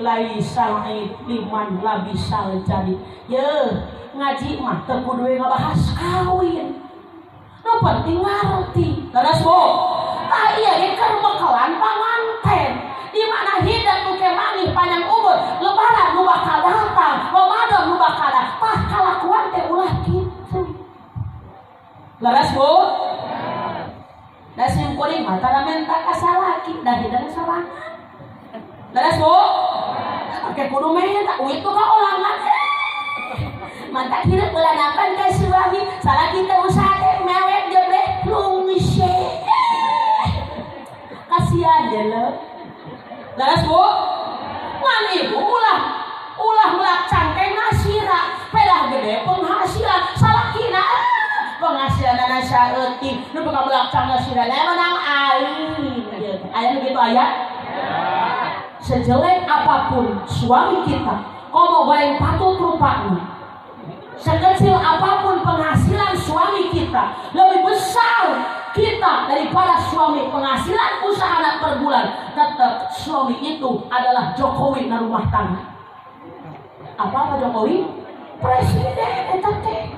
Speaker 1: laisal liman labisal jadi. Ye, ngaji mah teu kudu we ngabahas kawin. Nu penting ngarti. Leres Bu? Tah ieu ge keur bekalan panganten. Di mana hidup nu ke manggih panjang umur, lebaran nu bakal datang, Ramadan nu bakal datang. Tah kalakuan teh ulah kitu. Leres Bu? Da sim kuring mah tara menta ka salaki, da hideung sorangan. Leres Bu? Oke kudu menta, uit tuh ka olangan. Mantak hidup belanakan ka suami, salaki teh usaha teh mewek jebleh lungse. Kasihan deh lo. Leres Bu? Ngan ibu ulah ulah melak cangkeng nasira, pedah gede penghasilan salakina. Penghasilan saeutik nu bakal melak cangkeng nasira menang aing. Aya nu kitu aya? Sejelek apapun suami kita, komo goreng patut rupanya. Sekecil apapun penghasilan suami kita, lebih besar kita daripada suami penghasilan usaha anak per bulan, tetap suami itu adalah Jokowi na rumah tangga. Apa Pak Jokowi? Presiden eta teh.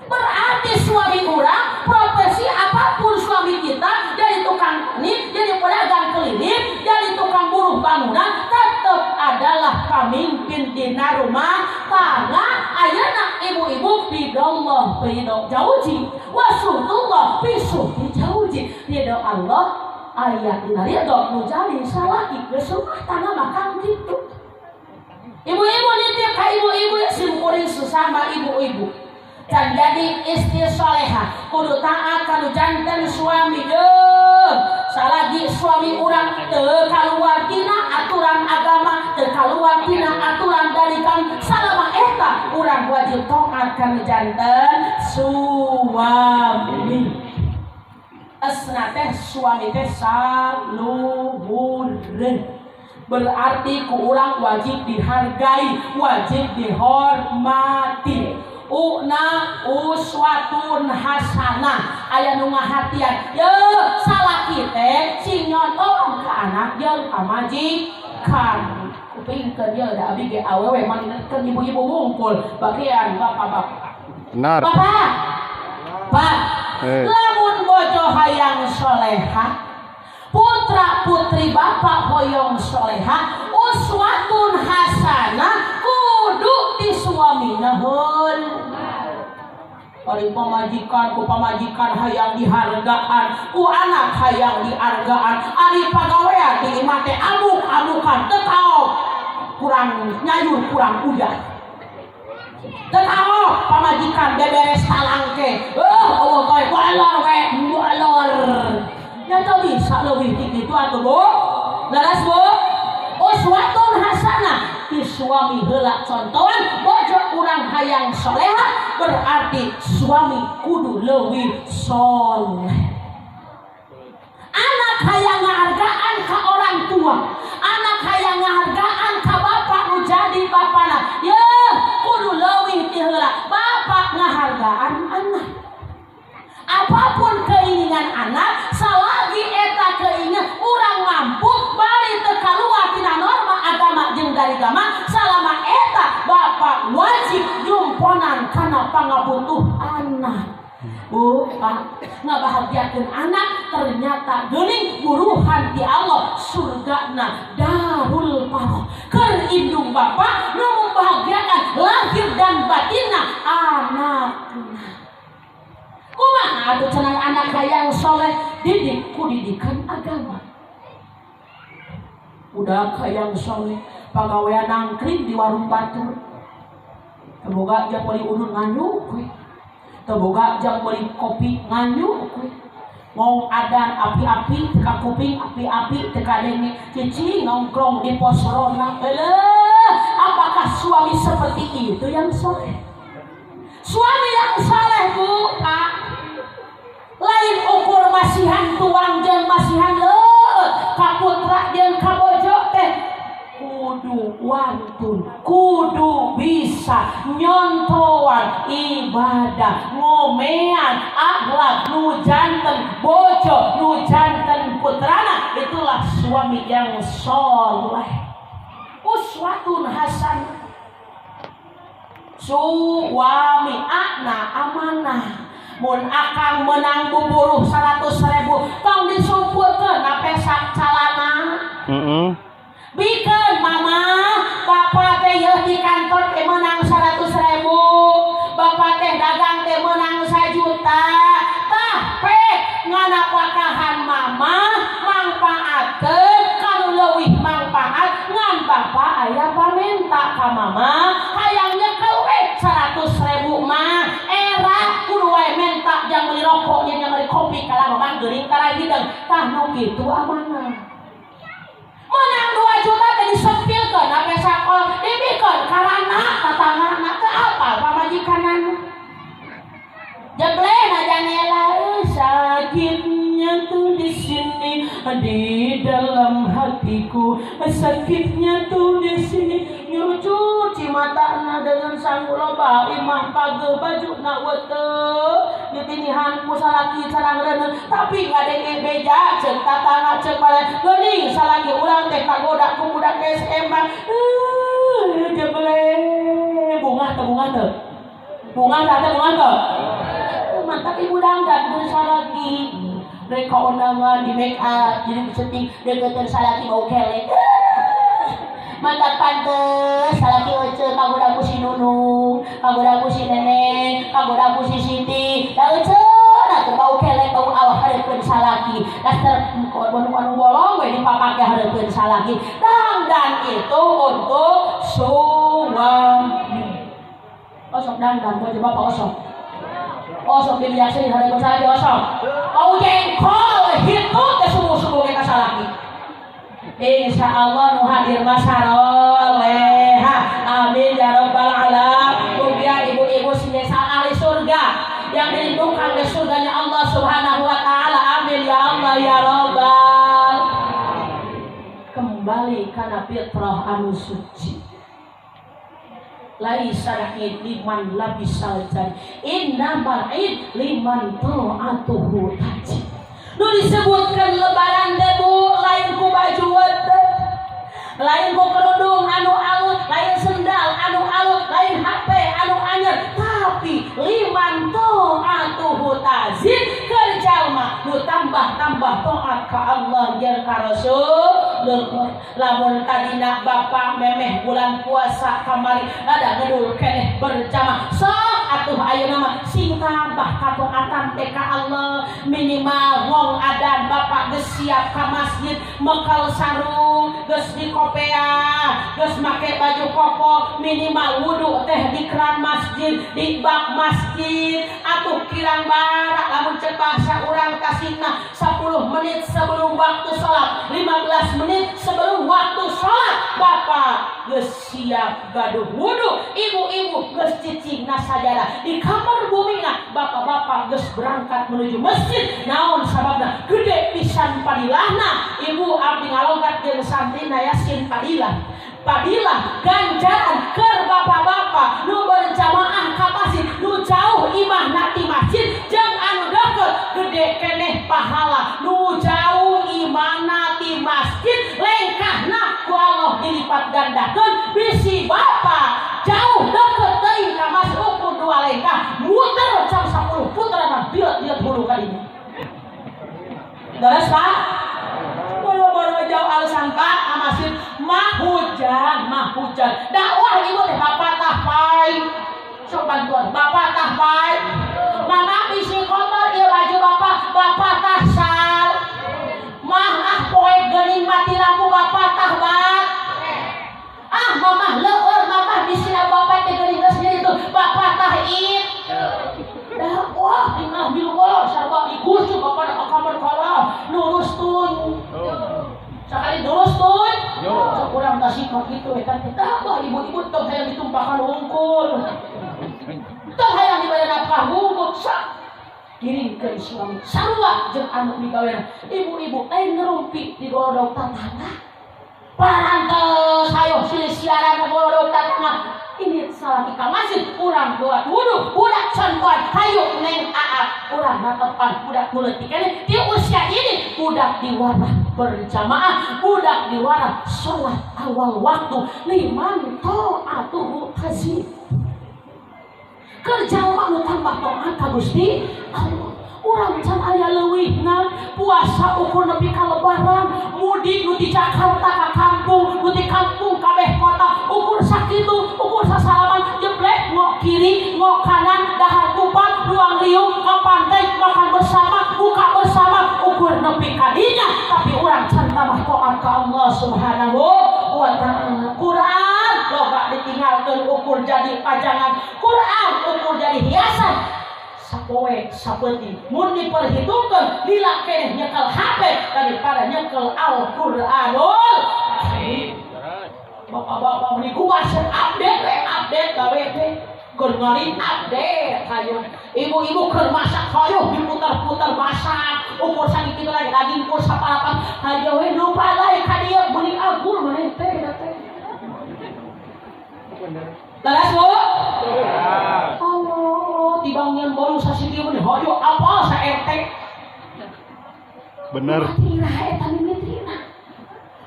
Speaker 1: Berarti suami orang, profesi apapun suami kita, jadi tukang tani, jadi pedagang keliling, jadi tukang buruh bangunan, tetap adalah pemimpin dina rumah tangga. Ayeuna ibu-ibu ridallah ridho jauji wa suhtullah fi suhti jauji. Ridho Allah aya dina ridho nu jadi salaki geus rumah tangga makan kitu. Ibu-ibu nitip ka ibu-ibu sim kuring sesama ibu-ibu. Can jadi istri soleha kudu taat kanu janten suami deuh. Salagi suami urang teu kaluar tina aturan agama, teu kaluar tina aturan dari kan salama eta urang wajib taat kanu janten suami. Esna teh suami teh saluhureun. Berarti ku urang wajib dihargai, wajib dihormati. Una uswatun hasanah aya nu ngahatian ye salaki teh sing nyontohan ka anak jeung ka majikan. Kupingkeun ye da abi ge awewe mangineutkeun ibu-ibu wungkul bagian bapak-bapak.
Speaker 2: Benar.
Speaker 1: Bapak. Pak. Lamun bojo hayang soleha, putra putri bapak hoyong soleha, uswatun hasanah kudu di suamina heul. Ari pamajikan ku pamajikan hayang dihargaan, ku anak hayang dihargaan, ari pagawean di imah teh amuk-amukan teu kaok kurang nyayur kurang uyah. Teu kaok pamajikan beberes talangke. Allah bae walor we walor. Nya teu bisa leuwih ti kitu atuh Bu. Leres Bu? Uswatun hasanah di suami heula contohan bojo urang hayang soleha berarti suami kudu leuwih soleh. Anak hayang ngahargaan ka orang tua, anak hayang ngahargaan ka bapak nu jadi bapana, ye kudu leuwih ti heula bapak ngahargaan anak. Apapun keinginan anak, salagi eta keinginan urang mampu bari teu kaluar tina norma agama jeung dari agama, salama eta bapak wajib jumponan kana pangabutuh anak. Bu, Pak, ngabahagiakeun anak ternyata geuning buruhan di Allah surgana darul paroh. Keur indung bapak nu membahagiakan lahir dan batinna anakna. Kumaha atuh cenah anak hayang soleh, didik ku didikan agama. Udah hayang soleh, pagawean nangkring di warung batur. Teu boga jang meuli udud nganyuk we. Teu boga jang meuli kopi nganyuk we. Ngong adan api-api teka kuping, api-api teka denge, cicing nongkrong di pos ronda. Eleh, apakah suami seperti itu yang soleh? Suami yang soleh, Bu, Pak, lain ukur masihan tuang jeung masihan leueut, kaputra jeung kabojo teh kudu wantun, kudu bisa nyontoan ibadah, ngomean akhlak nu janten bojo, nu janten putrana, itulah suami yang soleh. Uswatun hasanah. Suami akna amanah. Mun akang menang buburuh 100.000, tong disumputkeun na pesak calana. Bikeun mama, bapak teh yeuh di kantor teh menang 100.000, bapak teh dagang teh menang 1 juta. Tah pe nganapakahan mama mangpaatkeun kanu leuwih mangpaat, ngan bapak aya pamenta ka mama hayang nyekel we 100.000 mah, era kudu wae menta jang meuli rokok jeung meuli kopi kalah mama geuring tara hideung. Tah nu kitu amanah. Menang 2 juta teh disempilkeun sampai sakola, dibikeun karana tatanggana teu apal pamajikanana. Jeble na janela, sakitnya tuh di sini di dalam hatiku, sakitnya tuh di sini, nyurucut matana dengan sangu loba, imah page baju na weteu ditinihan ku salaki sarang reuneu, tapi ngadenge beja ceuk tatangga, ceuk bale geuning salaki urang teh kagoda ku budak SMA. Jeble, bungah teu, bungah teu, bungah teu, bungah teu? Mantap ibu dangdan ku salaki, rek ka undangan di make up jadi setting deketan salaki bau kelek. Mantap pantes salaki ece kagoda ku si Nunung, kagoda ku si Neneng, kagoda ku si Siti. Da ece nah teu bau kelek, bau awak hareupeun salaki, daster anu anu bolong we dipapake hareupeun salaki. Dangdan itu untuk suami. Osok dangdan bojo bapak, osok osok dibiasain hareupeun salaki, osok bau jengkol hitu teh subuh-subuh ge ka salaki. Insya Allah nu hadir masaroleha, amin ya rabbal alamin. Mugia ibu-ibu sing ahli surga yang dilindungkan ke surganya Allah Subhanahu wa taala, amin ya Allah ya rabbal. Kembali karena fitrah anu suci. Laisa id liman labisal jadid, innamal id liman ta'atuhu tajid. Nu disebutkan lebaran teh, Bu, lain ku baju weteh, lain ku kerudung anu alus, lain sendal anu alus, lain HP anu anyar, tapi liman ta'atuhu tazid, keur jalma nu tambah-tambah taat ka Allah jeung ka Rasul. Lamun tadina bapak memeh bulan puasa kamari ada ngedul keneh berjamaah, sok atuh ayeuna mah sing tambah kataatan teh ka Allah, minimal ngong adan bapak geus siap ka masjid, mekal sarung geus di kopea, geus make baju koko, minimal wudu teh di keran masjid, di bak masjid. Atuh kirang barak lamun cek bahasa urang Tasikna, 10 menit sebelum waktu sholat, 15 menit sebelum waktu sholat bapak geus siap gaduh wudu, ibu-ibu geus cicing na sajadah di kamar bumina, bapak-bapak geus berangkat menuju masjid. Naon sababna? Gede pisan padilahna, Ibu. Abdi ngalogat jeung santrina yasin padilah, padilah ganjaran keur bapak-bapak nu berjamaah ka masjid, nu jauh imahna ti masjid jeung anu deket, gede keneh pahala nu jauh imahna ti masjid, lengkahna ku Allah dilipat gandakeun. Bisi bapak jauh deket teuing ka masjid ukur dua lengkah, muter jam 10 putaran bila. Terus Pak? Boro-boro jauh alasan Pak ka masjid mah hujan, mah hujan. Dakwah ibu teh bapak tah pai. Sok bantuan bapak tah pai. Mama bisi kotor ieu baju bapak, bapak tah sal. Mah ah poe geuning mati lampu bapak tah bat. Ah mamah leueur mamah bisi bapak teh geuning geus itu bapak tah it. Dakwah tinggal bilgol sarua ikusu bapak ka kamar kalah lurus tun. Sekali lurus tun. Sok urang tasik kitu eta teh dakwah ibu-ibu tong hayang ditumpakan hungkul. Tong hayang dibayar nafkah hungkul sak. Kirimkeun suami sarua jeung anu digawean. Ibu-ibu lain ngerumpi di golodok tatangga. Parantos hayo silih siaran ka golodok tatangga. Ini salah ka masjid urang doa wudu budak contohan hayu neng aat urang natepan budak leutik keneh di usia ini budak diwarah berjamaah budak diwarah sholat awal waktu liman ta'atuhu tazid kerja mah nu tambah taat ka Gusti Allah. Urang can aya leuwihna puasa ukur nepi ka lebaran mudik nu di Jakarta ka kampung nu di kampung kabeh kota ukur sakitu ukur sasalaman jeblek ngok kiri ngok kanan dahar kupat ruang riung ka pantai makan bersama buka bersama ukur nepi ka dinya tapi urang can tambah taat ka Allah Subhanahu wa ta'ala. Quran loba ditinggalkeun ukur jadi pajangan Quran ukur jadi hiasan sapoe sapeuting mun diperhitungkeun lila keneh nyekel HP daripada nyekel Al-Qur'anul Karim. Bapak-bapak meni kumaha update we update gawe teh keur ngari update hayu ibu-ibu keur masak hayu diputar-putar masak ukur sakitu lagi daging ukur saparapat hayu we lupa lae ka dieu meni agul maneh teh teh. Leres Bu? Allah, tibang yang baru sasidi meni hayu apa sa RT?
Speaker 2: Bener.
Speaker 1: Eta mimitina.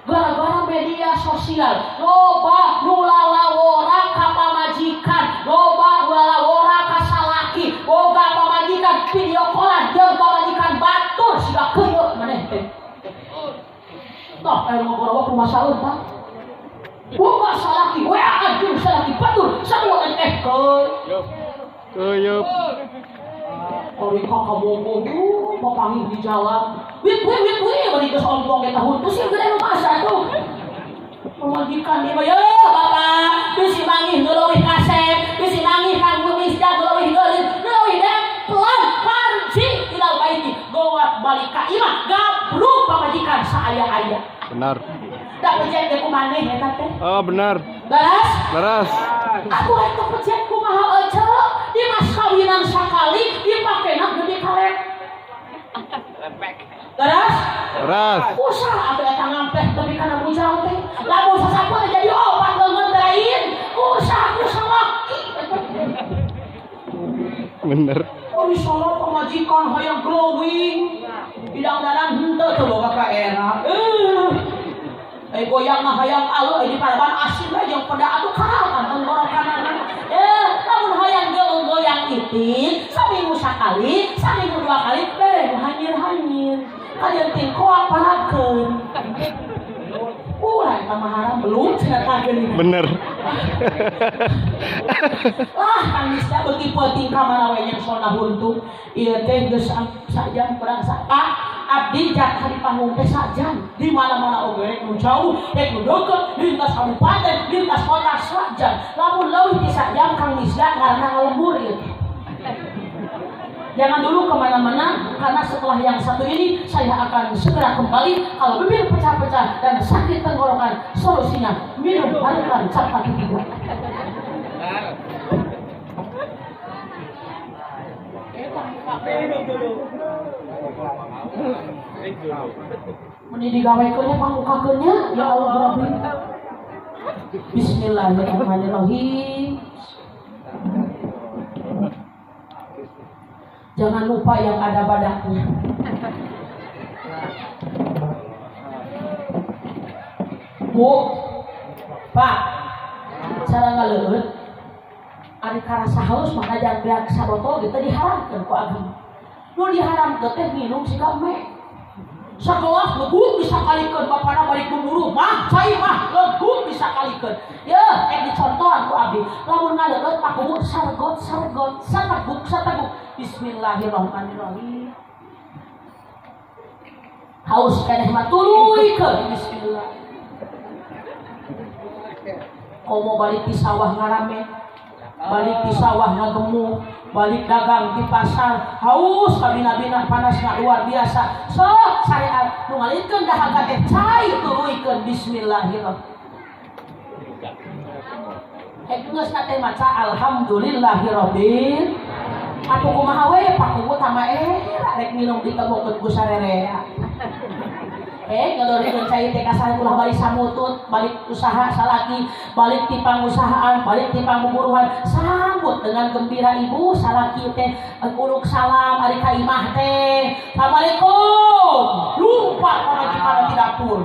Speaker 1: Gara-gara media sosial, loba nu lalawora ka pamajikan, loba nu lalawora ka salaki, boga pamajikan video callan jeung pamajikan batur siga keuyeuh maneh teh. Tah aya ngogorowok rumah saeur tah. Boga salaki, WA jeung salaki batur, sarua teh keuyeuh.
Speaker 2: Keuyeup.
Speaker 1: Kori ka kabogoh papanggih di jalan. Wit wit wit wit bari geus ompong eta huntu sih gede nu masa tuh. Pamajikan ieu mah ye bapak bisi manggih nu leuwih kasep, bisi manggih kang kumis nu leuwih geulis, nu leuwih pelan parji ilal baiti gowat balik ka imah gabruk pamajikan saaya-aya.
Speaker 2: Benar.
Speaker 1: Da pejet ge ku maneh eta teh.
Speaker 2: Oh, benar.
Speaker 1: Leres?
Speaker 2: Leres.
Speaker 1: Aku eta pejet kumaha ece di mas kawinan sakali dipakena gede kalet. Lepek. Leres?
Speaker 2: Leres.
Speaker 1: Usaha atuh eta ngampeh tepi kana bujang teh. Lamun sasapu teh jadi opat leungeun lain. Usaha ku salaki.
Speaker 2: Bener.
Speaker 1: Oh, salah pamajikan hayang glowing. Bidang-dadan henteu teu boga ka era. Goyang mah hayang alus di paraban asin we jeung peda atuh kalah tenggorokanana. Lamun hayang goyang itik saminggu sakali, saminggu dua kali bere nu hanyir-hanyir. Kalian ting koak parakeun. Ulah eta mah haram belum cenah kageun.
Speaker 2: Bener.
Speaker 1: Lah tangis da beuki peuting ka mana we yang sona huntu. Ieu teh geus sajam kurang sapa. Abdi jatah di panggung teh sajam. Di mana-mana oge rek nu jauh, rek nu deukeut, lintas kabupaten, lintas kota sajam. Lamun leuwih ti sajam Kang Misda ngaranna ngalembur ieu teh. Jangan dulu kemana-mana, karena setelah yang satu ini saya akan segera kembali. Kalau bibir pecah-pecah dan sakit tenggorokan, solusinya minum harukan cap kaki tiga. Meni digawekeunnya pangukakeunnya, ya Allah Rabbi. Bismillahirrahmanirrahim. Jangan lupa yang ada badaknya. Bu, Pak, cara ngaleueut ari karasa haus maka jangan beak sabotol gitu diharamkeun ku agama. Nu diharamkeun teh minum siga me. Sakelas leguk bisa kalikeun bapana balik buburu mah cai mah leguk bisa kalikeun. Yeuh ek dicontohan ku abdi. Lamun ngaleueut Pak Kuwu sargot sargot sateguk sateguk. Bismillahirrahmanirrahim. Haus keneh mah tuluykeun bismillah. Komo balik di sawah ngarame, balik di sawah ngagemuk, balik dagang di pasar, haus kabina-bina panasna luar biasa. Sok syariat nu ngalikeun dahaga teh cai tuluykeun bismillahirrahmanirrahim. Hek geus na teh maca alhamdulillahirabbil. Atuh kumaha we Pak Kuwu tama era rek minum ditemukeun ku sarerea. Ngalorikeun cai teh kasar ulah balik samutut, balik usaha salaki, balik ti pangusahaan, balik ti pangbuburuhan, sambut dengan gembira ibu salaki teh uluk salam ari ka imah teh. Assalamualaikum. Lupa pamajikan di dapur.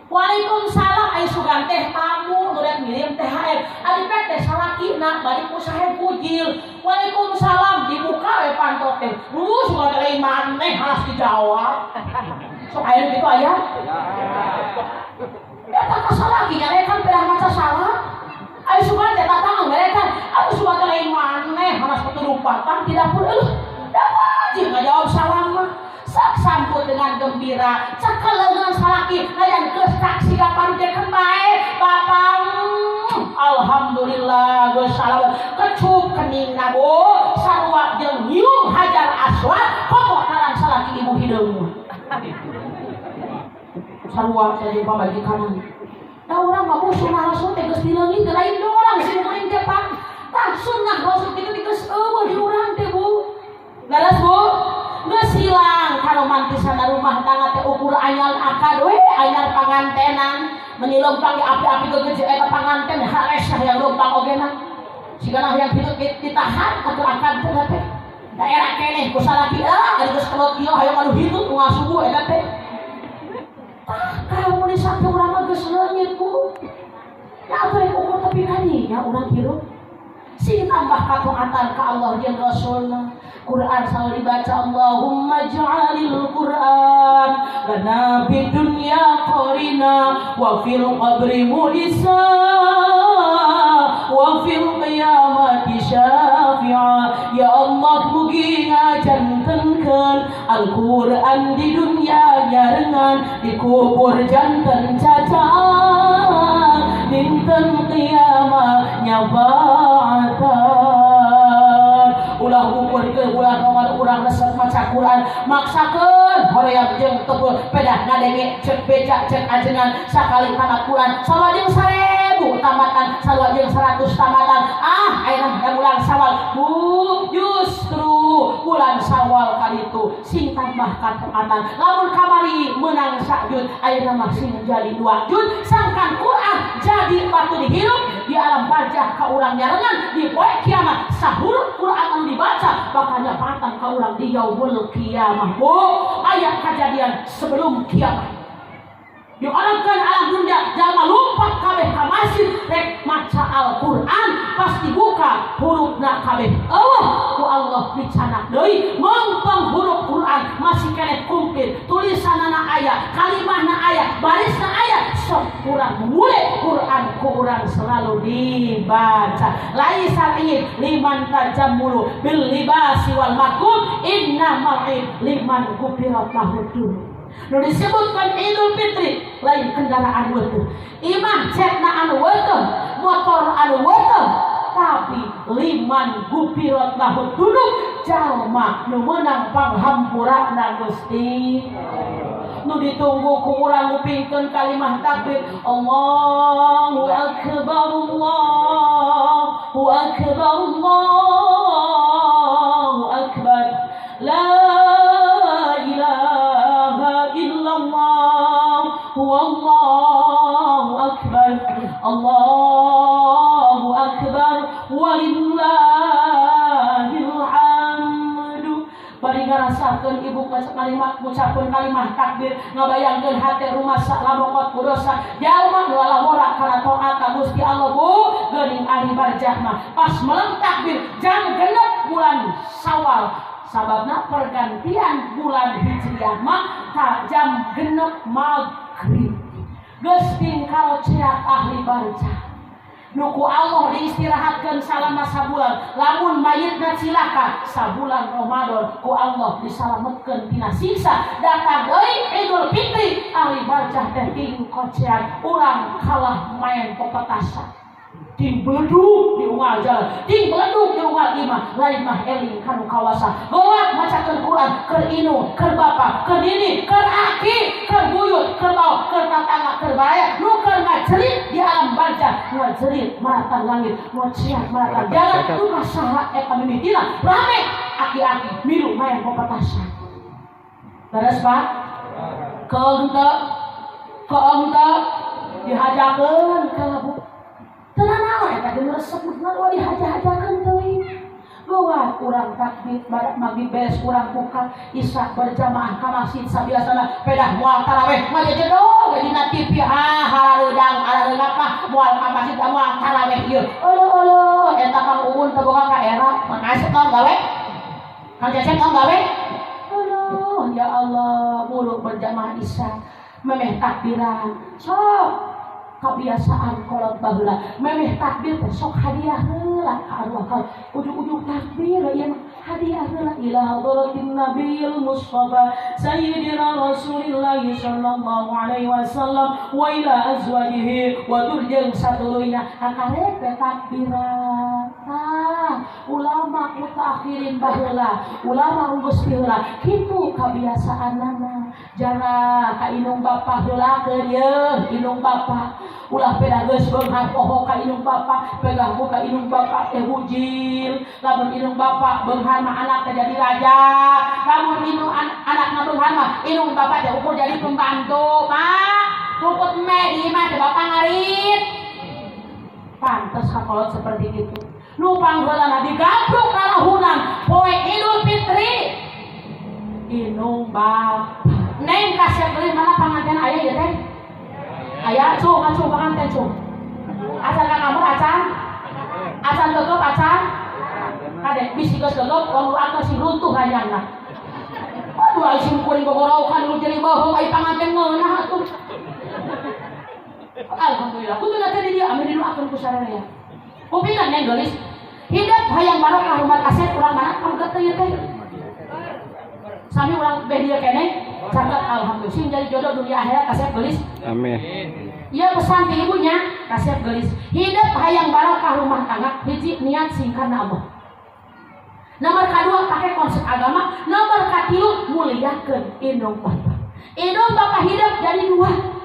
Speaker 1: Waalaikumsalam ai sugan teh tamu nu rek ngirim THR. Ari teh salakina balik usaha kujil. Waalaikumsalam dibuka we panto teh. Sugan teh lain maneh halas dijawab. Sok aya gitu aya? Eta ka salaki nyarekan pedah maca salam. Ai sugan teh tatang nyarekan. Atuh sugan teh lain maneh halas keturupatan di dapur eueuh. Da wajib ngajawab salam mah. Sok sambut dengan gembira, cekel leungeun salaki, layan geus tak siga parujekeun bae. Bapak, alhamdulillah geus salam kecup keningna Bu, sarua jeung nyium hajar aswad, komo taran salaki ibu hideung. Sarua saja pamajikan. Da urang mah sunnah Rasul teh geus dileungit lain dorang sim kuring teh Pak. Tah sunnah Rasul kitu geus eueuh di urang teh Bu. Leres Bu? Geus hilang karomantisan rumah tangga teh ukur anyar akad we anyar pangantenan meuni leumpang api-api gegeje eta panganten hares hayang leumpang ogena. Sigana hayang hidup ditahan atuh akad teh teh. Daerah keneh ku salaki ari geus kelot ieu hayang anu hitut nu ngasubuh eta teh. Tah kamu sampe urang mah geus leungit Bu. Ya atuh rek ukur tepi ka dinya urang hirup. Sing tambah kataatan ka Allah jeung Rasulna. Quran selalu dibaca Allahumma ja'alil Quran lana fid dunya qarina wa fil qabri mu'isa wa fil qiyamati syafi'a. Ya Allah mugi ngajantenkeun Al-Quran di dunia nyarengan di kubur janten cacang dinten kiamat nyafaatan. Ulah ukur ke bulan Ramadan urang resep maca Quran maksakeun hoream jeung tebul pedah ngadenge cek beca cek ajengan sakali tamat Quran salua jeung 1000 tamatan salua jeung 100 tamatan. Ah ayeuna da bulan Syawal Bu, justru bulan Syawal kali itu sing tambah kataatan lamun kamari menang sak juz ayeuna mah sing jadi 2 juz sangkan Quran jadi batu dihirup di alam barzah ka urang nyarengan di poe kiamat sahuruf Quran anu dibaca bakal nyapatan ka urang di yaumul kiamah. Bu, aya kejadian sebelum kiamat. Diorangkeun alam dunia jalma lompat kabeh ka masjid rek maca Al-Qur'an pas dibuka hurufna kabeh eueuh ku Allah dicanak deui mengpeng huruf Quran masih keneh komplit tulisanana aya kalimahna aya barisna aya sok urang mulai Quran ku urang selalu dibaca. Laisal id liman tajammulu bil libasi wal makum innamal id liman gufirat lahu dzunub. Nu disebutkan Idul Fitri lain kendaraan weuteung, imah cetna anu weuteung, motor anu weuteung, tapi liman gufirat lahu dzunub jalma nu meunang panghampurana Gusti. Nu ditunggu ku urang ngupingkeun kalimah takbir Allahu akbar Allahu akbar Allahu akbar la ilaha illallah wallahu akbar Allahu akbar walillahil hamdu. Bari ngarasakeun ibu kalimat ngucapkeun kalimah takbir ngabayangkeun hate rumasa lamokot ku dosa jalma nu lalawora kana taat ka Gusti Allah Bu geuning ahli barjah mah pas meleng takbir jam genep bulan Syawal sababna pergantian bulan Hijriah mah Cilaka jam 6 maghrib. Geus tingkal ceak ahli barzah. Nu ku Allah diistirahatkeun salama sabulan. Lamun mayitna cilaka sabulan Ramadan ku Allah disalametkeun tina siksa. Datang deui Idul Fitri ahli barzah teh tingkocean urang kalah main pepetasan. Ting beleduk di unggal jalan, ting beleduk di unggal imah, lain mah eling kanu kawasa. Geuwat macakeun Quran keur indung, keur bapa, keur nini, keur aki, keur buyut, keur bau, keur tatangga, keur baraya, nu keur ngajerit di alam barzah, ngajerit maratan langit, ngociak maratan jalan, nu kasaha eta mimitina rame aki-aki milu main pepetasan. Terus Pak, keung teu, keung teu dihajakeun ka Bu. Tenang naon eta geus resep mah dihaja-hajakeun teuing. Geuwat urang takbir badak maghrib beres urang buka isya berjamaah ka masjid sabiasana pedah moal taraweh ngajejedog dina TV ha harareudang arareungap mah moal ka masjid moal taraweh ieu. Eueuh eta Kang Uun teu boga ka era makasih tong gawe. Kang Cecep tong gawe. Aduh ya Allah buru berjamaah isya memeh takbiran sok kebiasaan kolot baheula memeh takbir teh sok hadiah heula ka arwah ka ujug-ujug takbir ieu hadiah heula ila hadratin nabiyil mustafa sayyidina rasulillah sallallahu alaihi wasallam wa ila azwajihi wa durjeng satuluyna kakarek teh takbiran. Tah ulama mutaakhirin baheula ulama geus heula kitu kabiasaanana jarang ka indung bapa heula keur yeuh indung bapa ulah peda geus beunghar poho ka indung bapa pedah ka indung bapa teh bujil lamun indung bapa beunghar mah anak teh jadi raja lamun indung anakna beunghar mah indung bapa teh ukur jadi pembantu Pak ruput me di imah teh bapa ngarit pantes kakolot seperti itu nu pangheulana digabruk kalahunan poe Idul Fitri indung bapa neng kasep deui mana panganten aya ieu teh aya cung acung panganten cung acan ka kamar acan acan gegep acan kade bisi geus gegep wong atuh sing runtuh hayangna aduh ai sim kuring gogoraukan nu jadi bohong ai panganten ngeunah atuh alhamdulillah kuduna teh di dieu ame didoakeun ku sararea kupingan neng geulis hidup hayang barokah rumah kasep urang mana kamu teh ieu teh sami urang beh dieu keneh caket alhamdulillah sing jadi jodoh dunia akhirat kasep geulis
Speaker 2: amin.
Speaker 1: Ieu pesan ti ibunya kasep geulis hidup hayang barokah rumah tangga hiji niat sing karena Allah nomor kadua pakai konsep agama nomor katilu muliakeun indung bapa indung bapa hidup jadi dua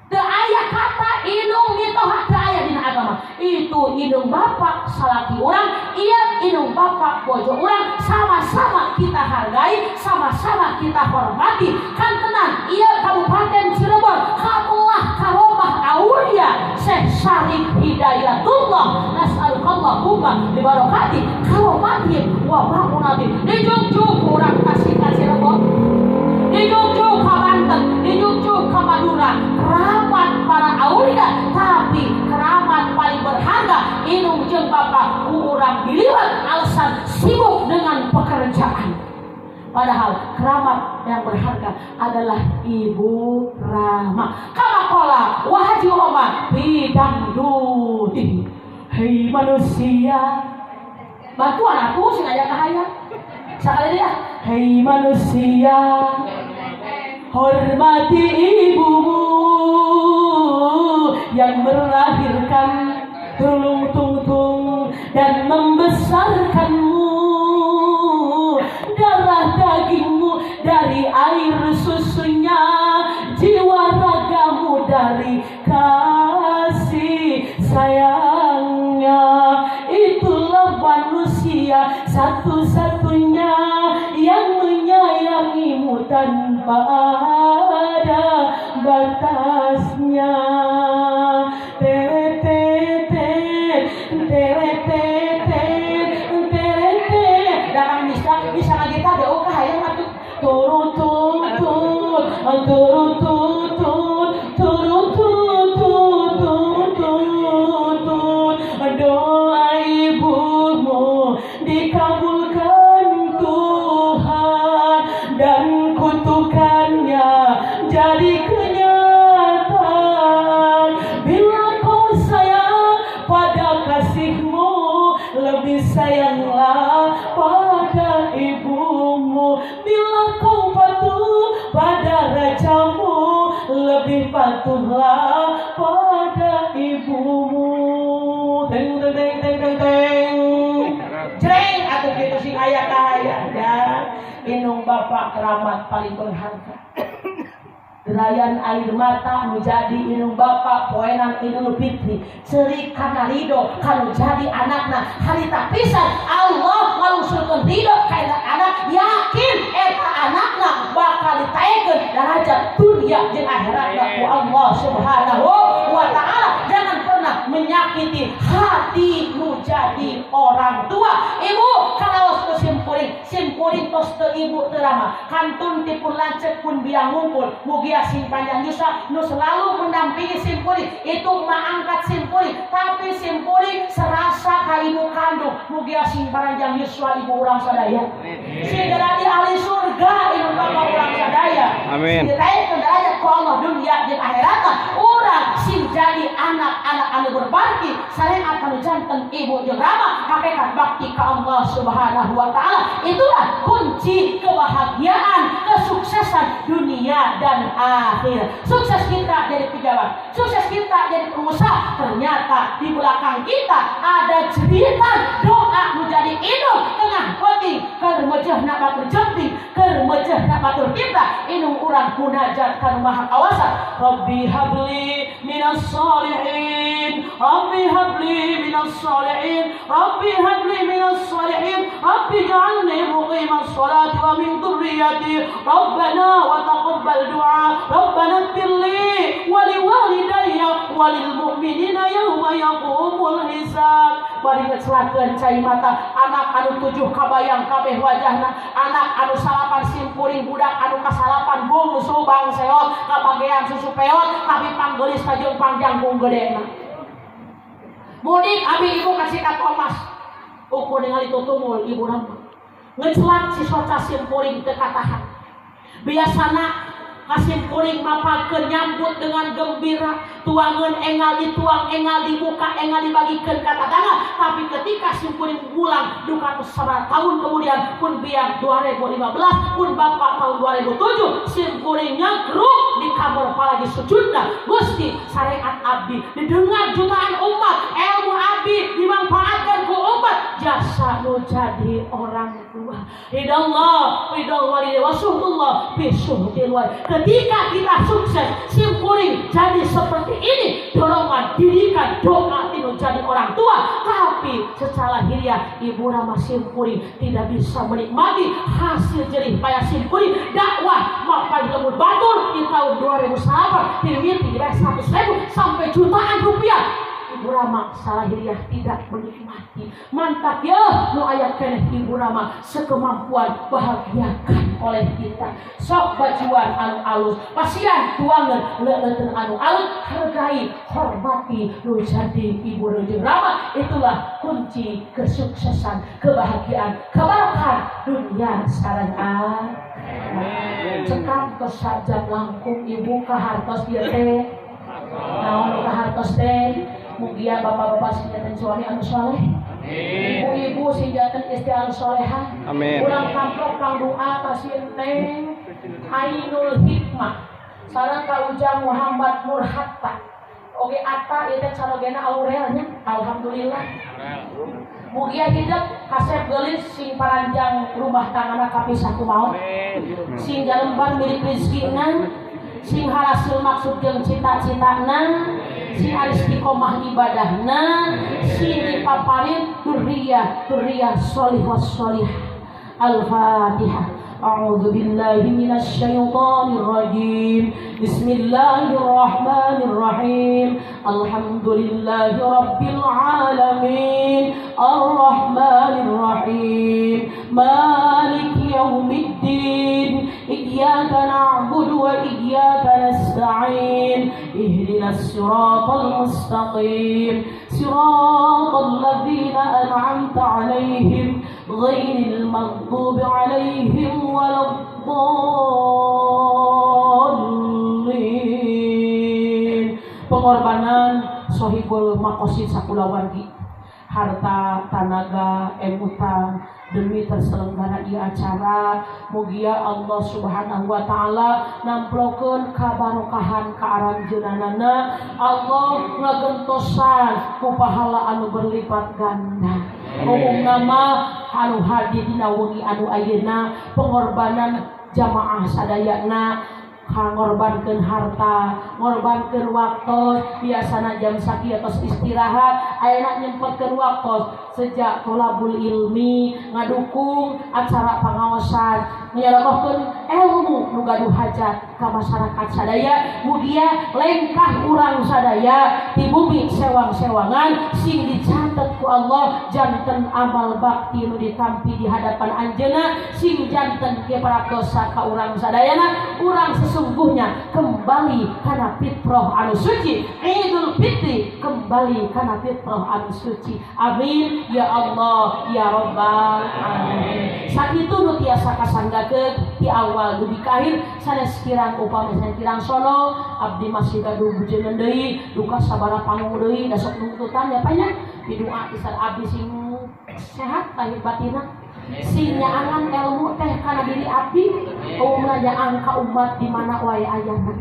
Speaker 1: teu aya kata indung mitoha teu aya dina agama itu indung bapa salaki urang ieu indung bapa bojo urang sama-sama kita hargai sama-sama kita hormati kan tenang ieu Kabupaten Cirebon kabelah karomah aulia Syekh Syarif Hidayatullah nas'alukallahumma bi barakati karomatihim wa ma'unati dijungjuk urang kasih ka Cirebon dijungjuk ka Banten dijungjuk ka Madura keramat para aulia tapi keramat paling berharga indung jeung bapa ku urang diliwat alasan sibuk dengan pekerjaan padahal keramat yang berharga adalah Ibu Rama kama qala wa Haji Roma bidangdudi hei manusia bantuan aku sing aya kahayang sakali dia hei manusia hormati ibumu yang melahirkan tulung tungtung dan membesarkanmu darah dagingmu dari air susunya jiwa ragamu dari kasih sayangnya itulah manusia satu-satunya yang menyayangimu tanpa ada batasnya. Te te te te te te te te datang bisa bisa ngagita deh oh kahayang atuh turut tut turut tut turut tut tut doa ibumu dikabulkan Tuhan dan kutukan jadi kenyataan. Bila kau sayang pada kasihmu, lebih sayanglah pada ibumu. Bila kau patuh pada rajamu, lebih patuhlah pada ibumu. Teng teng teng teng teng teng. Jreng atuh kitu sing aya kahayang ya. Indung bapak keramat paling berharga. Derayan air mata nu jadi indung bapak poenan Idul Fitri, ceurik kana ridho kanu jadi anakna. Harita pisan Allah ngalungsurkeun ridho ka eta anak, yakin eta anakna bakal ditaekeun derajat dunia jeung akhiratna ku Allah Subhanahu wa taala. Jangan pernah menyakiti hati nu jadi orang tua. Ibu kalaos ku simkuring, simkuring tos teu ibu teu rama, kantun ti pun lanceuk pun biang ngumpul. Mugia sing panjang yuswa nu selalu mendampingi simkuring, itu mah angkat simkuring, tapi simkuring serasa ka ibu kandung. Mugia sing panjang yuswa ibu urang sadaya, sing jadi ahli surga ibu bapak urang sadaya.
Speaker 2: Amin.
Speaker 1: Sing ditaekeun derajat ku Allah dunia jeung akhiratna. Urang sing jadi anak-anak anu berbakti syariat anu janten ibu jeung rama, hakikat bakti ka Allah Subhanahu wa taala. Itulah kunci kebahagiaan, kesuksesan dunia dan akhir. Sukses kita jadi pejabat, sukses kita jadi pengusaha, ternyata di belakang kita ada cerita doa menjadi indung tengah penting keur mejehna batur jenting, keur mejehna batur kita. Indung urang munajat ka Nu Maha Kawasa. Rabbi habli minas salihin, Rabbi habli minas salihin, Rabbi habli minas salihin, Rabbi ja'alni muqimas salati wa min dzurriyyati, Rabbana wa taqabbal du'a, Rabbana ighfir li wa liwalidayya wa lil mu'minina yauma yaqumul hisab. Bari ngecelakeun cai mata anak anu 7 kabayang kabeh wajahna, anak anu salapan simkuring, budak anu kasalapan bungsu bangseot kabagean susu peot, tapi panggeulis ka jeung pangjangkung gedena. Mudik abi ibu kasih ka Thomas, ukur ningali tutungul ibu rama ngecelak si soca simkuring teu katahan. Biasana kasimkuring mapakeun nyambut dengan gembira, tuangeun engal dituang, engal dibuka, engal dibagikeun ka tatangga. Tapi ketika simkuring pulang duka sabaraha tahun kemudian, pun biang 2015, pun bapak tahun 2007, simkuring nyagruk di kamar palagi sujudna. Gusti, syariat abdi didengar jutaan umat, ilmu abdi dimanfaatkan ku umat, jasa nu jadi orang tua. Ridallah, ridal walidai wa suhtullah fi suhtil walid. Ketika kita sukses, simkuring jadi seperti ini, dorongan, didikan, doa tinu jadi orang tua. Tapi secara lahiriah ibu rama simkuring tidak bisa menikmati hasil jerih payah simkuring dakwah mapai lembut batur di tahun 2008 dimiliki 100.000 sampai jutaan rupiah. Ibu rama salahiriah tidak menikmati. Mantap ya nu aya keneh ibu rama sekemampuan bahagiakan oleh kita. Sok bajuan anu alus, pasian tuangan leuleuten anu alus, hargai, hormati nu jadi ibu jeung rama. Itulah kunci kesuksesan, kebahagiaan, kebarokahan dunia sareng akhirat. Cekap tos sajam langkung ibu kahartos ieu teh. Naon nu kahartos teh? Mugia bapak-bapak sing janten suami anu soleh, ibu-ibu sing janten istri anu solehah.
Speaker 2: Amin.
Speaker 1: Urang kamplok kang doa ka si Enteng Ainul Hikmah sareng ka Ujang Muhammad Nur Hatta. Oge Atta ieu teh carogena Aurel nya, alhamdulillah. Mugia hidup kasep geulis sing paranjang rumah tanggana kapisah ku maot, sing jalemban milik rezekina, sing harasil maksud jeung cita-citana, sing istiqomah ibadahna, sing dipaparin dzurriyyah dzurriyyah sholih was sholih. Al-Fatihah. A'udzu billahi minasy syaithanir rajim. Bismillahirrahmanirrahim. Alhamdulillahi rabbil alamin. Arrahmanir rahim. Maliki yaumiddin. Iyyaka na'budu wa iyyaka nasta'in. Ihdinas siratal mustaqim. Siratal ladzina an'amta 'alaihim ghairil maghdubi 'alaihim waladdallin. Pengorbanan sohibul makosid sakulawargi, harta, tanaga, emutan demi terselenggara ieu acara. Mugia Allah Subhanahu wa taala namplokeun kabarokahan ka aranjeunanana, Allah ngagentosan ku pahala anu berlipat ganda. Umumna mah anu hadir dina wengi anu ayeuna, pengorbanan jamaah sadayana ngorbankeun harta, ngorbankeun waktu. Biasana jam sakieu tos istirahat, ayeuna nyempetkeun waktu sejak tolabul ilmi, ngadukung acara pangaosan, nyalakohkeun ilmu nu gaduh hajat ka masyarakat sadaya. Mugia lengkah urang sadaya di bumi sewang-sewangan sing dicatet ku Allah janten amal bakti nu ditampi di hadapan anjeunna, sing janten keparat dosa ka urang sadayana. Urang sesungguhnya kembali kana fitrah anu suci. Idul Fitri kembali kana fitrah anu suci. Amin ya Allah ya Rabbal alamin. Sakitu nu tiasa kasanggakeun ti awal dugi ka akhir. Sanes kirang upami sanes kirang sono, abdi masih gaduh bujeungeun deui, duka sabaraha panggung deui, da sok nungtutan ya banyak. Pidua pisan abdi sing sehat lahir batinna, sing nyaangan ilmu teh kana diri abdi, umumna nyaang ka umat di mana wae ayana.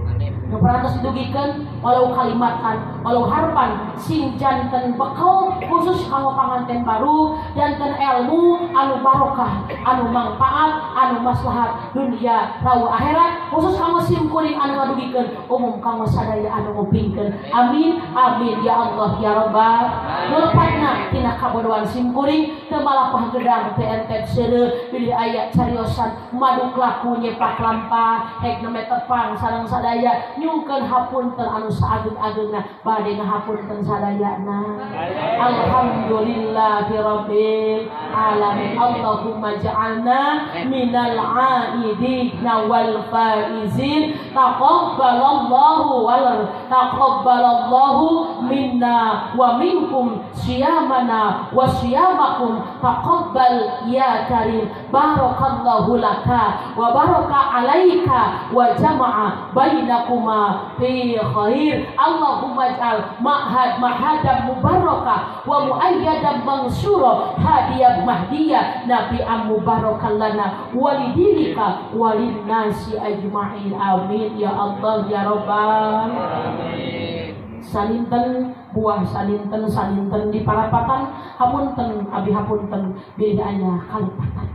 Speaker 1: Nu parantos didugikeun walau kalimatan walau harpan sing janten bekal khusus kanggo panganten baru, janten ilmu anu barokah, anu mangpaat, anu maslahat dunia rawu akhirat, khusus kanggo simkuring anu ngadugikeun, umum kanggo sadaya anu ngupingkeun. Amin amin ya Allah ya Rabbal. Nu lepatna tina kabodohan simkuring, teu malapah gedang, teu entep seureuh, bilih aya cariosan maduk laku nyepak lampah hek nembe tepang sareng sadaya, nyungkeun hapunten anu saageng-agengna, bade ngahapunten sadayana. Alhamdulillahirabbil alamin. Allahumma ja'alna minal aidina wal faizin. Taqabbalallahu wal taqabbalallahu minna wa minkum siyamana wa siyamakum, taqabbal ya karim. Barakallahu laka wa baraka alaika wa jama'a bainakuma fi khair. Allahumma ij'al ma'had mahadam mubarakah wa muayyadan mansura, hadiyah mahdiyah nabi'am mubarakan lana walidilika walinnasi ajma'in. Amin ya Allah ya Rabbal alamin. Saninten buah saninten saninten di parapatan, hapunten abi hapunten bilih aya kalepatan.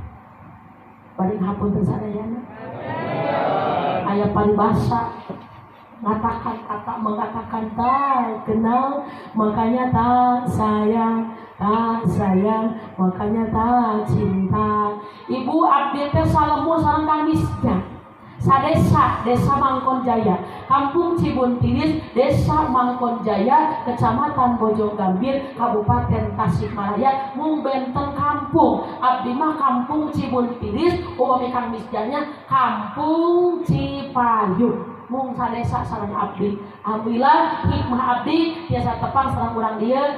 Speaker 1: Bade hapunten sadayana. Aya paribasa mengatakan kata mengatakan tak kenal makanya tak sayang, tak sayang makanya tak cinta. Ibu abdi teh salembur sareng Kang Misja sadesa, Desa Mangkon Jaya, Kampung Cibuntiris, Desa Mangkon Jaya, Kecamatan Bojong Gambir, Kabupaten Tasikmalaya. Mung benten kampung, abdi mah Kampung Cibuntiris, upami Kang Misjanya Kampung Cipayung. Mung sadesa sareng abdi. Alhamdulillah hikmah abdi biasa tepang sareng urang dieu.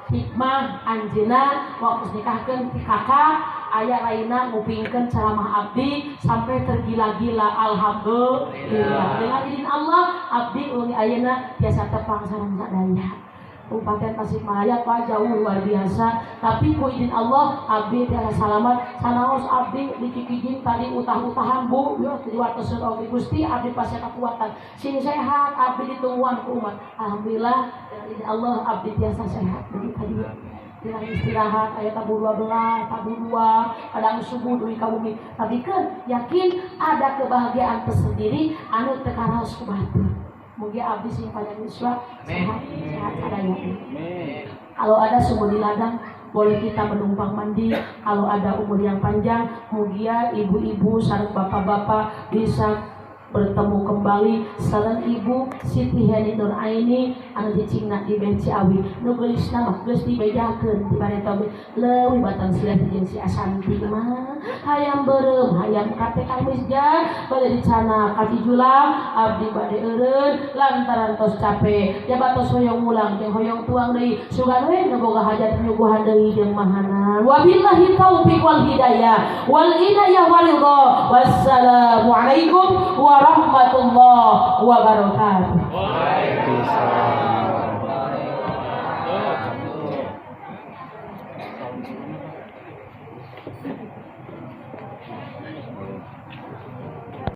Speaker 1: Hikmah anjeunna waktu nikahkeun ti kakak aya raina ngupingkeun ceramah abdi sampai tergila-gila. Alhamdulillah dengan izin Allah abdi uli ayeuna biasa tepang sareng sadaya. Kabupaten Tasikmalaya Pak jauh luar biasa, tapi ku izin Allah abdi tiasa salamat. Sanaos abdi dicikijing tadi utah-utahan bu yo diwateseun oge Gusti abdi pasea kekuatan sing sehat abdi ditungguan ku umat. Alhamdulillah dengan izin Allah abdi tiasa sehat dugi ka dieu. Tirang istirahat aya tabuh 12, tabuh 2, kadang subuh dugi ka bumi. Tapi kan yakin ada kebahagiaan tersendiri anu teu karaos ku batur. Mugi abdi sing panjang yuswa, sehat sehat sadaya. Kalau ada sumur di ladang boleh kita menumpang mandi. Kalau ada umur yang panjang, mugia ibu-ibu sareng bapak-bapak bisa bertemu kembali sareng Ibu Siti Heni Nur Aini anu cicingna di Benci Awi, nu geulisna mah geus dibejakeun di bareta oge leuwih batang silah jeung si Asanti mah hayam beureum hayam kate Kang Misja bade dicana ka Cijulang. Abdi bade eureun lantaran tos capek jabat tos hoyong mulang jeung hoyong tuang deui, sugan we nu boga hajat nyuguhan deui jeung mahanan. Wabillahi taufik wal hidayah wal inayah wal ridha. Wassalamualaikum warahmatullahi wabarakatuh.
Speaker 2: Waalaikumsalam.